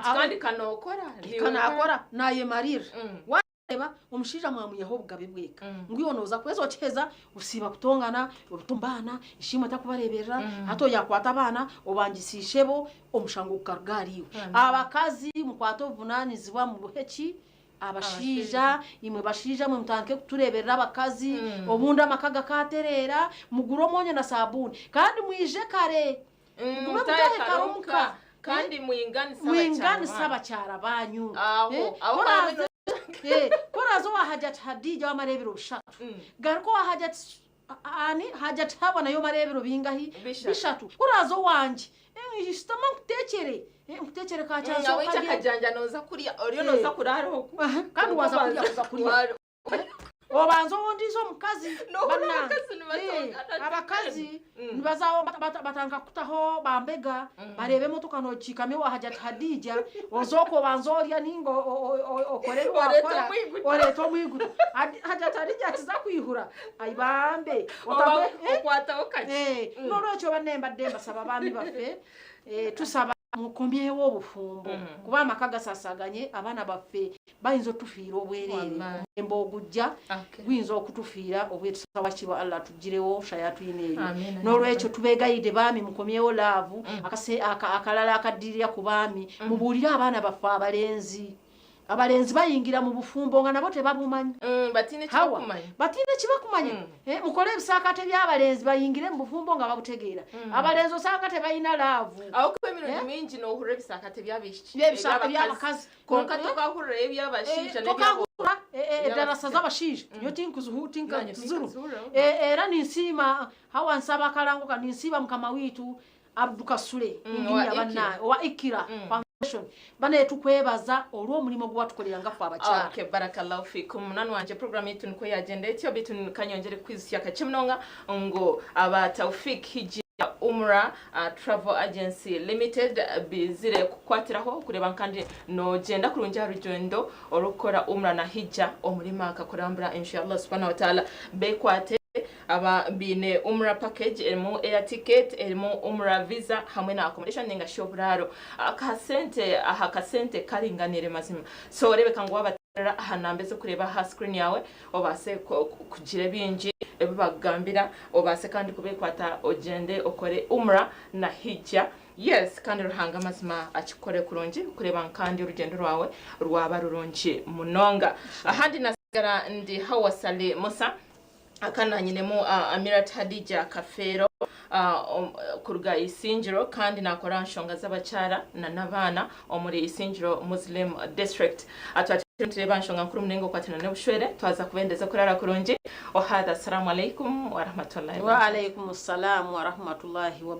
kandi kanokora kanakora nayemarira wareeba omushaija mwamwihaho obugabe bweka ngu iwe noza kweza okiheza osiiba kutongana obita omu baana ishe-imwe takubareeberera hati oyakwata abaana obangisa ishebo omushango gukaruga ahariiwe abakazi mukwate obuvunanizibwa mubuhe ki Abashaija, imwe bashaija mwe mutandike kutureeberera abakazi, obundi amaka gakaatereera, mugure omwonyo na saabuuni. Kandi mwije kare, mugume mutaahe kare omuka. Kandi mwinganise abakyara Mwinganise banyu. abakyara banyu. Aho, Eh, aho ku oraaze- hamwe eh, ku oraaze owa Hajati Hadija wamara ebiro bishatu, garuka owa Hajati Ani Hajati Hawa nayo omare ebiro bingahi? Bishatu. Bishatu. Ku oraaze owangye, eh, shutama nkuteekyere, eh, nkuteekyere ka Nawe kyazooka ekyo rye. akajanja nooza kurya oriyo Eh. nooza kuraara oku. Aha, kandi waaza kurya kuza kurya. Obanza ow'ondiijo omukazi. Nohurira Bannange. abakazi nibatongana Eh, abakazi Mm. nibazaho batandika kukutaho bambega bareeba emotoka nogikiikama ewa Hajati Hadija ozooka obanza orya ninga okore ebi Oreeta wakora omwiguto. oreeta omwiguto. Hajati Hadija akiza kwihura ai bambe Oba otamwe eh? okwataho kakye. Eh, n'olwekyo banne mbadde mbasaba baami baffe eh, tusaba mukomyewo obufumbo kuba amaka gasasaganye abaana baffe bayinza otufiira obwereere Wallahi. omulembe ogujja guyinza okutufiira obwetusaba wakitiibwa Allah atugirewo shayatwina eyo Amina. n'olwekyo tubegayidde baami mukomyewo laavu akalala akaddirira ku baami mubuulire abaana baffe abalenzi abalenzi bayingira mu bufumbo nga nabo tebabumanyi Batiine Hawa, kibakumanya. batiine kibakumanya. Eh, mukole ebisaakate by'abalenzi bayingire mu bufumbo nga babutegeera abalenzi osanga tebalina laavu Aho kuba emirundi Eh? mingi nohurira ebisaakate by'abaishiki By'ebisaaka by'abakazi. Kwonka Eh? tokahurira eby'abashaija Eh, n'eby'abo tokahurira edarasa Eby'abashaija. z'abashaija nyowe Nanye tinkazihurira tinkazihuuraho. era ninsiima hawa nsaba akarango ka ninsiima mukama wiitu Abdu Kasule Owa engineer Ikira. bannaye owa Ikira Foundation banaye tukwebaza olw'omulimu gwe watukolera nga ffe abakyala. Okay, barakallahu fikum munani wangye program yaitu nikwo yagyenda etyo beitu kanyongyere kukwijutsya kakye munonga ngu aba Taufik Hijja Umrah Travel Agency Limited bizire kukukwatiraho kureeba kandi nogyenda kurungi aha rugyendo orw'okukora Umrah na Hijja omuri Makkah kurambura enju ya Allah subhanahu wa ta'ala bekwate Aba baine Umrah package erimu air ticket, erimu Umrah visa hamwe na accommodation ninga shi oburaaro. Akasente aha kasente karinganiire mazima. So rebeka ngu wabaterera aha namba ez'okureeba aha screen yaawe obaase kugira ebingi ebi bakugambira obaase kandi kubekwata ogyende okore Umrah na Hijja. Yes kandi Ruhanga mazima akikukore kurungi kureeba ngu kandi orugyendo rwawe rwaba rurungi munonga. Ahandi nasigara ndi Hawa Saleh Musa. Aka nanyinemu Amirat Hadija Kafeero kuruga Isingiro kandi nakora aha nshonga z'abakyara na n'abaana omuri Isingiro Muslim District. Twatwire nitureeba aha nshonga nkuru munonga ekwatirine n'obushwere. Twaza kubendeza okurara kurungi. Ohadha Assalamu alaikum warahmatullahi Wa wabarakatuh. alaikum salam warahmatullahi wa.